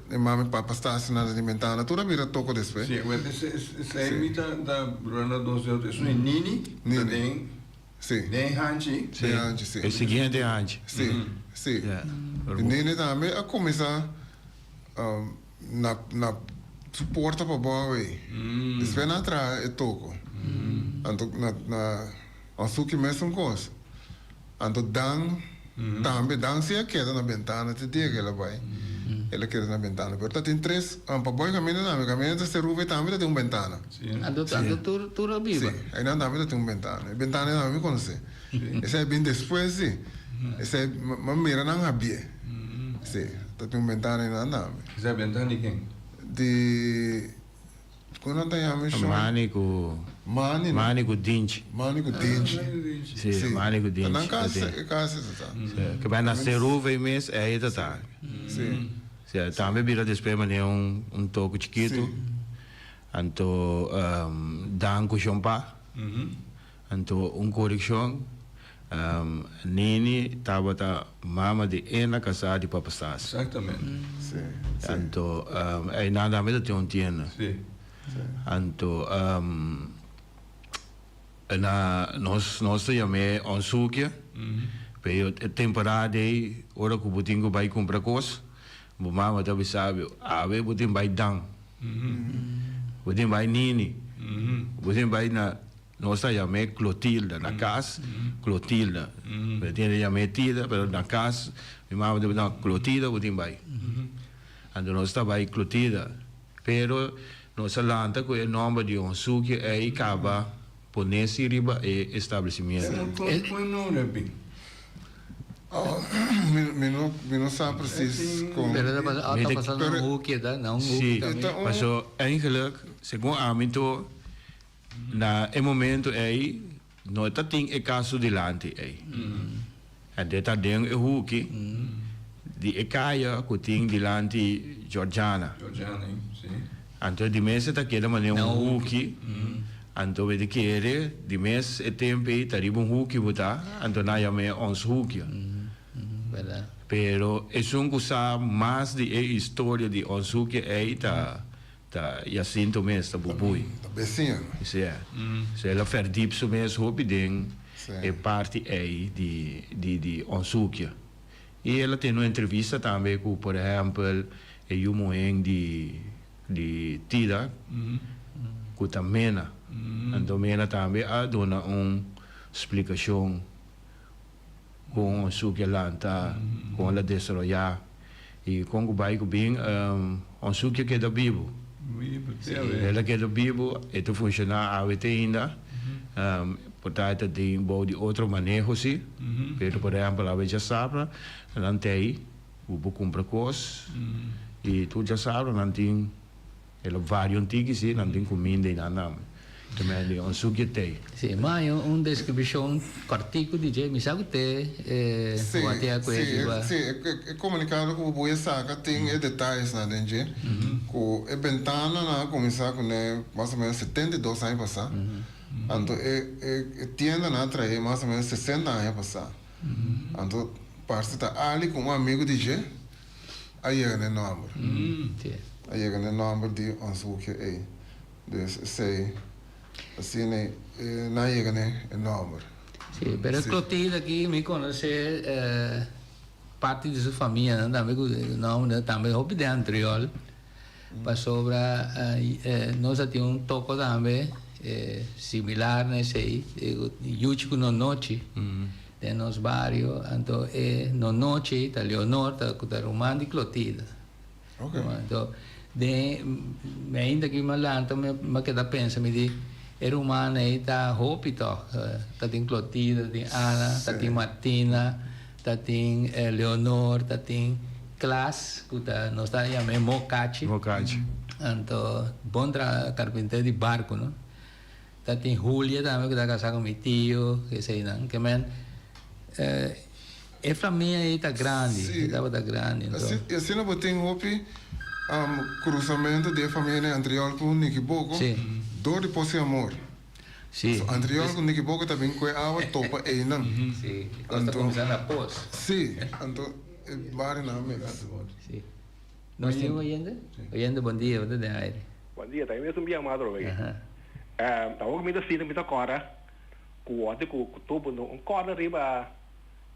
e mama i papa Stasia nan ta tin bentana, tur a bira toko despues. Si, wet esei mi ta ta bruna dos de otro, esun e Nini ta den den hanchi. Den hanchi, si. E siguiente hanchi. Si, si. E Nini tambe a kuminsá na na su porta pabou ei. Despues nan a traha e toko. Anto na na Ansuki mesun kos. Anto Dan tambe, Dan si a keda na bentana te dia ku el a bai, el a keda na bentana. Pero ta tin tres, pa boi kaminda tambe, kaminda ta Seruba ei tambe ta tin un bentana. Anto anto tur tur a biba. Si, einan tambe ta tin un bentana. E bentana ei tambe mi konosé. Esei a bin despues si. Esei mi a mira nan habié. Si, ta tin un bentana einan tambe. Esei bentana di ken? Di. Kon nan ta yama e shon? Mani ku Mani no. Mani ku Dinchi. Mani ku Dinchi. Si, Mani ku Dinchi. Ta nan kas, e kas e ta ta. Si, ke bai na Seruva ei mes ei ta ta. Si. Si, tambe bira despues manera un un toko chikitu. Anto Dan ku shon pa. Anto un korekshon, Nini tabata mama di Ena kasá di Papa Stas. Exactamente. Sí, sí. Anto einan tambe ta tin un tienda. Sí. Anto na nos nos ta yam'é Onsukia, pero e temporada ei ora ku bo tin ku bai kumpra kos, bo mama ta bisa bo, awe bo tin bai Dan, bo tin bai Nini, bo tin bai na. Nos ta yam'é Clotilda, na cas Clotilda. Mi tin ta yam'é Tilda, pero na cas mi mama ta bisa no, Clotilda bo tin bai. Anto nos ta bai Clotilda, pero nos a lanta cu e nomber di Onsuki ey caba ponesi riba e establecimiento. Con e nomber a bin? Mi no mi no sa precies con. Pero ta pasa, ta pasa na un hoekje ta, na un hoek tambe. Si, paso eigenlijk segun ami to. Na e momento ei no ta tin e kaso dilanti ei. Hende ta den e huki di e kaya ku tin dilanti Georgiana. Anto di mes e ta keda manera un huki. Anto bo ta kere di mes e tempu ei ta riba un huki bo ta, anto nan yam'é ons huki. Pero esun ku sa mas di e historia di ons huki ei ta. Ta Jacinto mes ta bubui. Ta besiña no. Si. So el a verdiep su mes hopi den e parti ei di di di Onsukia. I el a tene un entrevista tambe ku por ehempel e yu muhen di di Tida ku ta Mena. Anto Mena tambe a duna un splikashon Kon Onsuki a lanta, kon el a desaroyá i kon ku bai ku bin Onsuki a keda bibu. El a keda bibu, e ta funshoná awe te ainda. Por ta e ta den bou di otro maneho si, pero por ehèmpel awe djasabra nan ta ei, bo por kumpra kos i tur djasabra nan tin. E lo varia un tiki si, nan tin kuminda i nan nan ta mende un suki tei. Si, ma hay un deskripshon kòrtiku di dje, mi sa ku te watea ku e riba. Si, e komunikado ku bo boe saka tin e detayesnan den dje, ku e bentananan a kuminsá kuné mas o ménos 72 aña pasá, anto e tiendanan a traé mas o ménos 60 aña pasá. Anto parse ta Ali ku un amigu di dje a yega na e nòmber. A yega na e nòmber di ons hoekje ei. Dus esei, asina nan a yega na e nòmber. Sí, pero Clotilde aki mi konosé parti di su famianan tambe ku nòmber tambe hopi den Antriol pasobra nos a tin un toko tambe similar na esei Yuchi ku Nonochi. Den nos bario, anto e nonochi ta Leonor ta cu ta ruman di Clotilde. Ok. Anto den mi ainda ki mi a lanta mi a keda pensa mi di. E rumannan ei ta hopi tòg. Ta tin Clotilde, ta tin Ana, ta tin Martina, ta tin Leonor, ta tin Klaas, ku ta nos ta yam'é Mokachi. Mokachi. Anto bon tra karpinter di barku no. Ta tin Julia tambe ku ta kasá ku mi tio, eseinan. Ke men e famia ei ta grandi, e tabata grandi. Anto. I asina bo tin hopi krusamentu di e famianan Antriol ku Nikiboko dor di Pos di Amor. Si. So Antriol ku Nikiboko ta bin kue awa topa einan. Si, e kos ta kuminsá na Pos. Si, anto e barionan a mix. Si. Nos tin un oyente? Oyente, bon dia, bo ta den aire. Bon dia, tambe mi es un bia mas atrobe aki. Tampoco mi ta sinti, mi ta kòrda ku wòrdu ku topo no un kòrda riba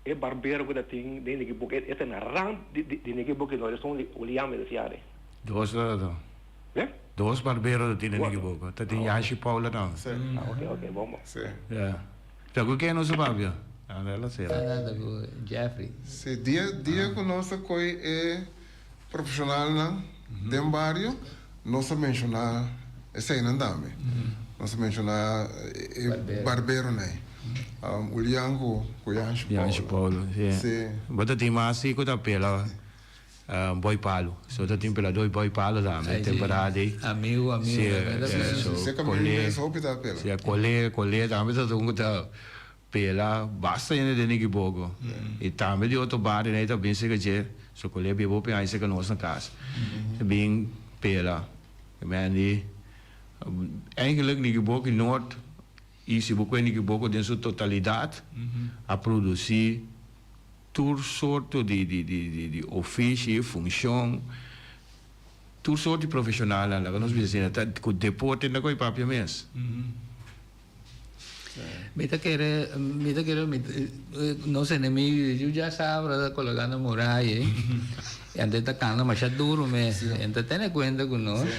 e barbero ku ta tin den Nikibuki, e ta na rand di Nikibuki no, esun Julian mi ta siña den. Dos ta ta. Ke? Dos barbero ta tin den Nikibuki, ta tin Yashi Paula tambe. Ah ok ok, bon bon. Ya. Ta ku ken nos a papia? Anda el a sera. Ta ku Jeffrey. Si, dia dia ku nos a koi e profeshonalnan den bario, nos a menshoná eseinan tambe. Nos a menshoná e barberonan ei. Julian ku Yanshi Paulo. Yanshi Paulo, si. Si. Bo ta tin mas si ku ta pela Boy Palu. So ta tin peladó Boy Palu tambe temporada ei. Amigo, amigo. Si, so kole. Si, kole, kole tambe ta un ku ta pela basta hende den Nikiboko. I tambe di otro barionan ei ta bin serka dje. So kole biba hopi aña serka nos na kas. Ta bin pela. E men di eigenlijk Nikiboko i Noord i si bo kohe Nikiboko den su totalidat a produsi Tur sorto di di di di ofishi, funcion, tur sorto di profesionalnan, laga nos bisa asina, ta cu deporte na coy papia mes. Mi ta kere, mi ta kere, mi nos enemigo yu ya sabra ta cologando muraya ei, y antes ta cana masha duro mes, en ta tene cuenta cu nos,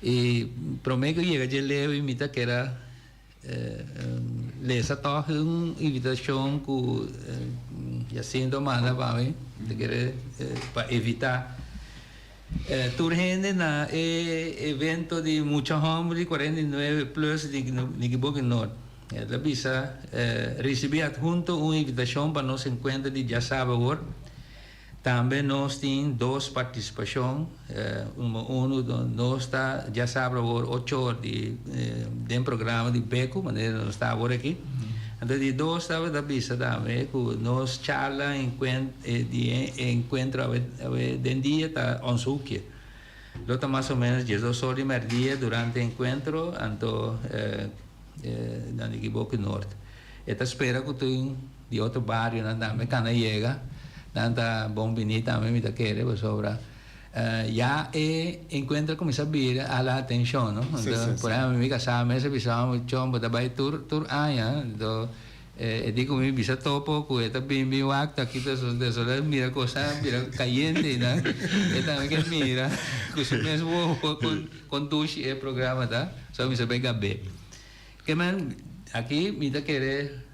y prome cu yega dje leu mi ta kera. Lesa tòg un invitashon ku Jacinto a manda pa mi, ta kere pa evitá tur hende na e evento di mucha hòmber di 49 plus di Nikiboki Noord. E ta bisa, Risibí adhunto un invitashon pa nos enkuentro di djasaba awor. Tambe nos tin dos partisipashon, number uno nos ta djasabra awor ocho or di den programa di Beco, manera nos ta awor aki. Anto di dos tabata bisa tambe ku nos charla di enkuentro awe den dia ta ons hoekje. Lo ta mas o menos diesdos or di merdia durante enkuentro, anto na Nikiboki Noord. E ta spera ku tin di otro barionan tambe kana yega, nan ta bon bini tambe mi ta kere pasobra ya e enkuentro a kuminsá bira a hala atenshon no. Anto por ehempel mi kasá mes a bisa mi chon bo ta bai tur tur aña anto e di ku mi bisa topo ku e ta bin bin wak ta kita so mira kos a bira kayente nan e tambe ke mira ku su mes wowo kon dushi e programa ta so a bisa bai gab'é. Ke men aki mi ta kere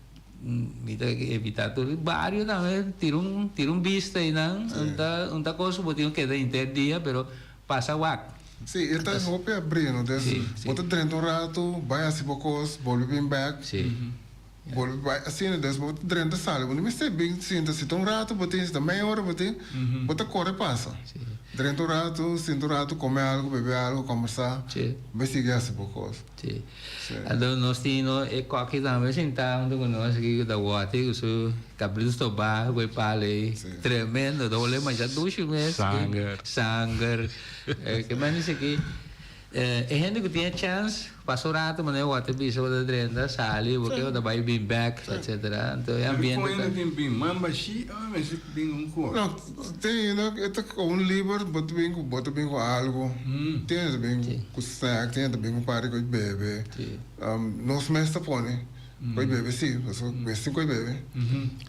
mi ta evita tur bario tambe tira un tira un bista einan un ta un ta cos ku bo tin ku keda henter dia pero pasa wak. Sí, e ta hopi abrí, no? Des bo ta drenta un ratu, bai hasi bo kos, bolbe bin bèk, bolbe bai asina. Des bo ta drenta sali, bo no mester bin sinta si ta un ratu bo tin, si ta meia ora bo tin, bo ta kore pasa. Drenta un ratu, sinta un ratu, kome algu, bebe algu, kòmbersá, bai sigui hasi bo kos. Sí. Anto nos tin no e kòki tambe sintá huntu ku nos aki ku ta wòti ku su kabritu stobá ku e palo ei. Tremendo, ta hole masha dushi mes. Sanger. Sanger. Ke men dice aki e hende ku tin e chèns pasa un rato manera wòti bisa bo ta drenta, sali, bo ke bo ta bai bin bèk, etcetera. Anto e ambiente ta. Pero kon hende tin bin? Man bashí òf mester bin un kos? No, tin hende e ta un liber bo ta bin ku bo ta bin ku algu. Tin hende ta bin ku snack, tin hende ta bin ku par di kos bebe. Nos mes ta pone kos bebe si, pasobra mes tin kos bebe.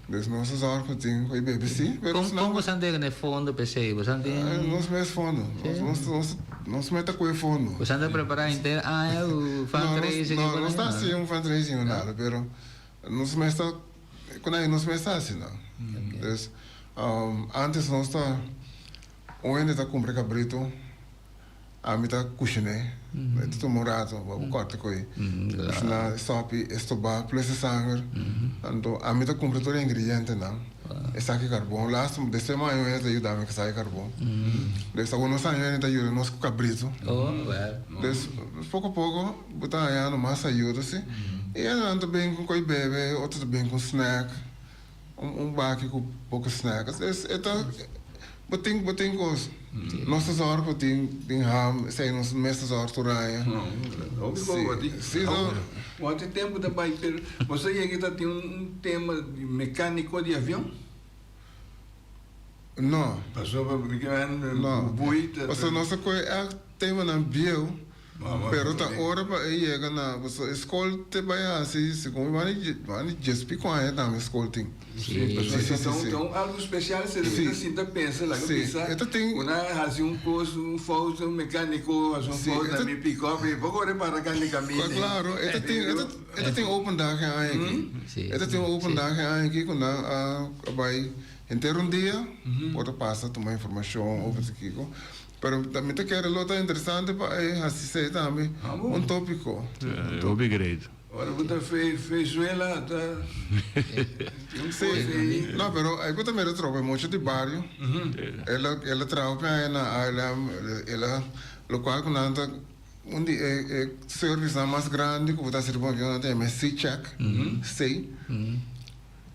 Dus nos ta zorg ku tin kos bebe si. Kon kon boso a dega na e fondo p'esei? Boso a tin. Nos mes fondo. Nos mes ta ku e fondo. Boso a ta prepará henter aña ku fundraising? No, no ta hasi un fundraising o nada, pero nos mes ta ku nan nos mes ta hasi nan. Dus antes nos ta un hende ta kumpra e kabrito. Ami ta kushiné. E ta tuma un rato pa bo kòrta koi. Kushiná sòpi, estobá, plus e sanger. Anto ami ta kumpra tur e ingredientenan. E saki karbon. Laatste despues mi aña ta yuda mi ku saki karbon. Des awor nos aña ta yuda nos ku kabritu. Des poko poko bo ta hañando mas ayuda si. I nan ta bin ku koi bebe, otro ta bin ku snack. Un baki ku poko snack. Es e ta bo tin bo tin kos. Nos ta zòrg ku tin tin ham, esei nos mes ta zòrg tur aña. Hopi bon bo tin. Si so. Wòrdu tempu ta bai pero bo sa yega ta tin un tema di mekániko di avion? No. Pasobra mi ke men No. bui ta. Pasobra nos a kohe ègt temanan bieu. Pero ta ora pa e yega na pasobra e skol te bai hasi segun mi manda manda djes piko aña tambe e skol tin. Si, pasobra ta un ta un algu spesial se ta sinta pensa laga bisa ku nan a hasi un kos un fout un mekaniko hasi un fout na mi pikòp e poko repara kende kaminda. Klaro e ta tin e ta tin open dag e aña aki e ta tin un open dag e aña aki ku nan a bai henter un dia por ta pasa tuma informashon over di kiko. Pero mi ta kere lo ta interesante pa e hasi esei tambe un topico. Hopi great. Ora bo ta Venezuela ta tin un cos ei. No, pero ei bo ta mira tropa e mucha di bario. El a el a traha hopi aña na ALM, el a locual cu nan ta un di e e servicenan mas grandi cu bo ta hasi riba un avion nan ta yama e C-check, C.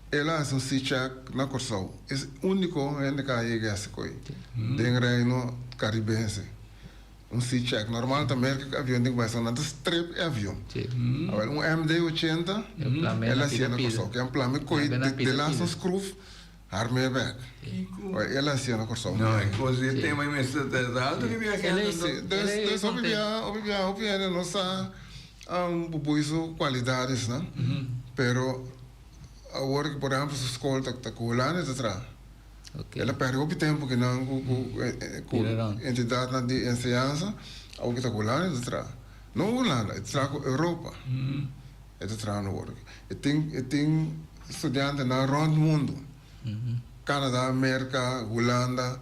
El a hasi un C-check na Kòrsou. E úniko hende ku a yega hasi koi den Reino Karibense. Un C-check. Normal ta merka ku avion tin ku bai so nan ta strep e avion. Awel un MD 80 el a hasié na Kòrsou. Ke plan mi koi de laatste skruf harm'é bèk. El a hasié na Kòrsou. No, e kos di e tema ei mester ta alto di biaha. Dus hopi biaha, hopi biaha, hopi hende no sa bubui su kualidadesnan. Pero. Awor ku por ehempel su skol ta ta ku Hulanda ta traha. El a pèrdè hopi tempu ku nan ku ku ku entidatnan di enseñansa awor ku ta ku Hulanda ta traha. No Hulanda, e ta traha ku Europa. E ta trahando awor. E tin e tin studiantenan rònt mundu. Canada, Merka, Hulanda,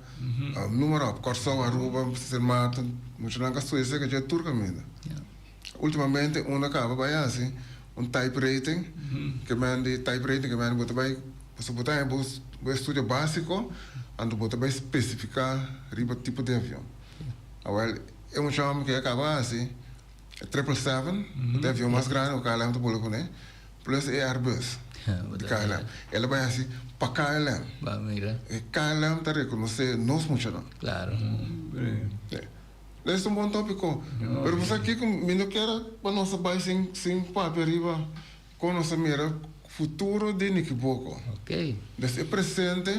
numa ròp, Kòrsou, Aruba, Sint Maarten, muchanan ka studia serka dje tur kaminda. Ultimamente un a kaba bai hasi un type rating, ke men di type rating ke men bo ta bai pasobra bo ta haña bo bo estudio básiko anto bo ta bai spesifiká riba tipo di avion. Awèl e mucha hòmber ke a kaba hasi e triple seven, ku ta e avion mas grandi ku KLM ta bula kuné, plus e Airbus di KLM. El a bai hasi pa KLM. E KLM ta rekonosé nos muchanan. Es un bon tópiko. Pero bo sa kiko mi no kier pa nos a bai sin sin papia riba kon nos a mira futuro di Nikiboko. Des e presente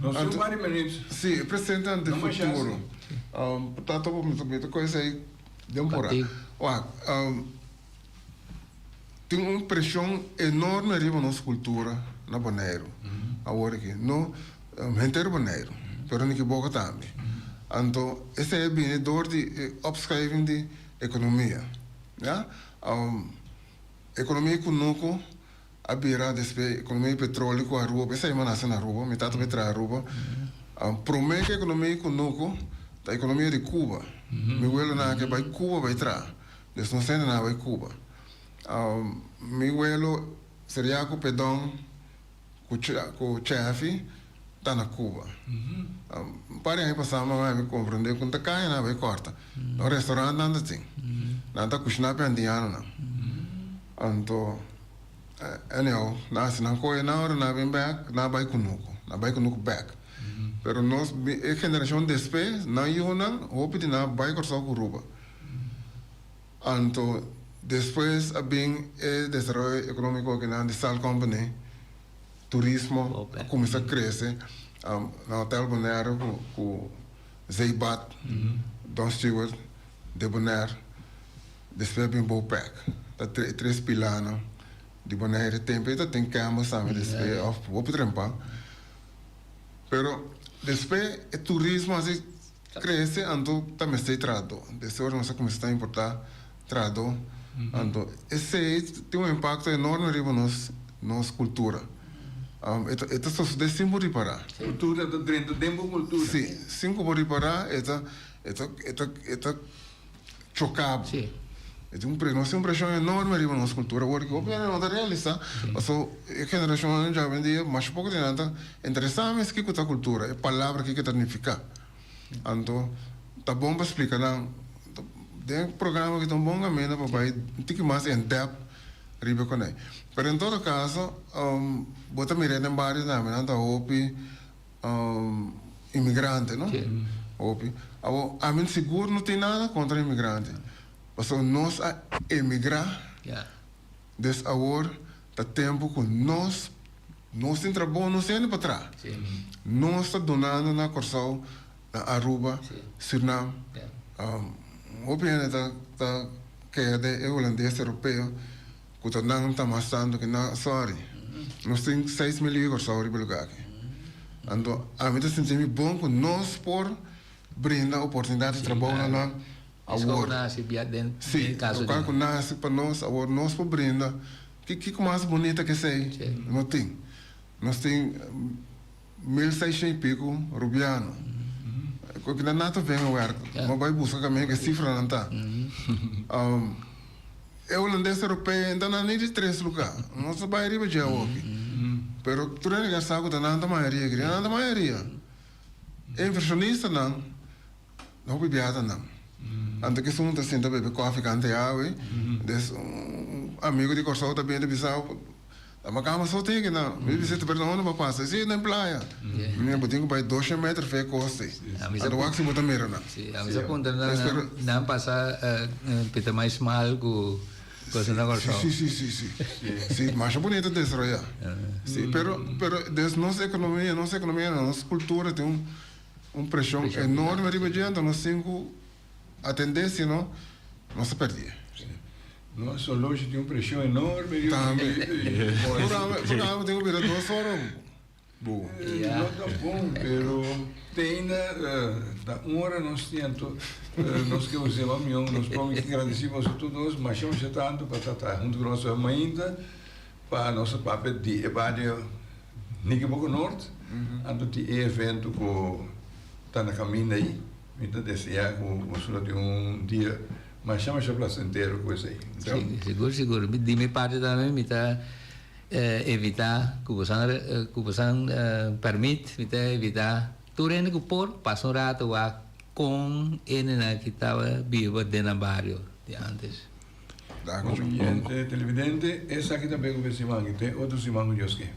Nos tin un par di minuut. Si, e presente ante No masha futuro. si. Ta topo mi ta mi ta kohe esei den pora. Contigo. Wak, tin un preshon enorme riba nos kultura na Boneiru awor aki. No henter Boneiru, pero Nikiboko tambe. Anto esei a bini dor di e opschuiving di ekonomia, ya. Ekonomia kunuku a bira despues ekonomia di petroleo ku Aruba, esei mi a nase na Aruba, mi tata bai traha Aruba. Prome ku ekonomia kunuku ta ekonomia di Cuba. Mi welonan a ke bai Cuba bai traha, des nos hendenan a bai Cuba. Mi welo Seriaco Pedon ku ku Cheffy ta na Cuba. Un par di aña pasá mama mi komprendé ku ta kaña nan bai kòrta. Na un restaurant nan ta tin. Nan ta kushiná pa e antianonan. Anto anyhow nan hasi nan kohe nan ora nan a bin bèk nan a bai kunuku. Nan a bai kunuku bèk. Pero nos e generashon despues nan yunan hopi di nan a bai Kòrsou ku Aruba. Anto despues a bin e desaroyo economico akinan di Sal Company, turismo a cuminsa crece na Hotel Bonaire cu Zeebad, Don Stewart, De Bonaire, despues a bin Bopec, ta e tres pilanan di Bonaire tempo ei ta tin Campbell's tambe despues of hopi trempan, pero despues e turismo asi. Crece anto ta mester trahadó. Desde ora nos a cuminsa ta importa trahadó, anto esey tin un impacto enorme riba nos nos cultura. E ta e ta sosode sin bo ripara. Cultura ta drenta den bo cultura. Si, sin cu bo ripara e ta. E ta e ta e ta choká bo. Sí. E tin un pre nos tin un preshon enorme riba nos kultura awor ku hopi hende no ta realisá paso e generashonnan djawendia masha poko di nan ta interesá mes kiko ta kultura, e palabra kiko ta nifiká. Anto ta bon pa splika nan den e programa aki ta un bon kaminda pa bai un tiki mas in depth riba kuné. Pero en todo kaso bo ta mira den bario tambe nan ta hopi imigrante no hopi. Awor ami sigur no tin nada kontra imigrante pasobra nos a emigrá des awor ta tempu ku nos Nos tin trabou nos hende pa traha. Nos ta donando na Kòrsou, na Aruba, Surnam. Hopi hende ta ta keda den e hulandes europeo ku ta nan ta mas tantu ke nan. Sorry. Nos tin 6000 yu Kòrsou riba e lugá aki. Anto ami ta sinti mi bon ku nos por brinda oportunidat di trabou na nan awor. Si, lokual ku nase pa nos awor nos por brinda. Ki kiko mas bunita ke esei no tin. Nos tin 1600 i piku rubiano. Ku kinan nan ta ven awerk. Bo bai buska kaminda ke sifranan ta. E hulandes europeo no ta na ni di tres luga. Nos ta bai riba dje awoki. Pero tur hende ke sa ku ta nan ta mayoria kri. Nan ta mayoria. E invershonistanan Hopi biaha ta nan. Anto ki esun ta sinta bebe kofi kante awe, des un amigo di Kòrsou ta bini ta bisa bo, Ta makamba so tin aki nan. Mi bisa, Pero unda bo pasa? Si, na playa. Mi mira, bo tin ku bai doshen meter fe e kosta ei. Anto wak si bo ta mira nan. Si, ami sa puntra nan, nan pasa pita mas smal ku kosa na Kòrsou. Si, si, si, si. Si, masha bunito desaroyá. Si, pero, pero des nos ekonomia, nos ekonomia, nos kultura tin un. Un preshon enorme riba dje, anto nos tin ku atendé, sino nos ta pèrdí. Nos oloshi tin un preshon enorme riba Tambe. Programa tin ku bira dos ora bu. No ta bon, pero te ainda ta un ora nos tin, anto nos ke us'é mas mihó. Nos por gradisí boso tur dos masha masha tantu pa ta ta huntu ku nos mainta. Pa nos a papia di e bario Nikiboko Noord, anto di e evento ku ta na kaminda ei, mi ta desea ku boso lo tin un dia masha masha plasentero ku esei. Si, sigur sigur. Di mi parti tambe mi ta evita ku bosan ku bosan permit, mi ta evita tur hende ku por pasa un rato wak kon hendenan ki taba biba den nan bario di antes. Oyente, televidente, esaki ta beko p'e siman i te otro siman ku Dios ke.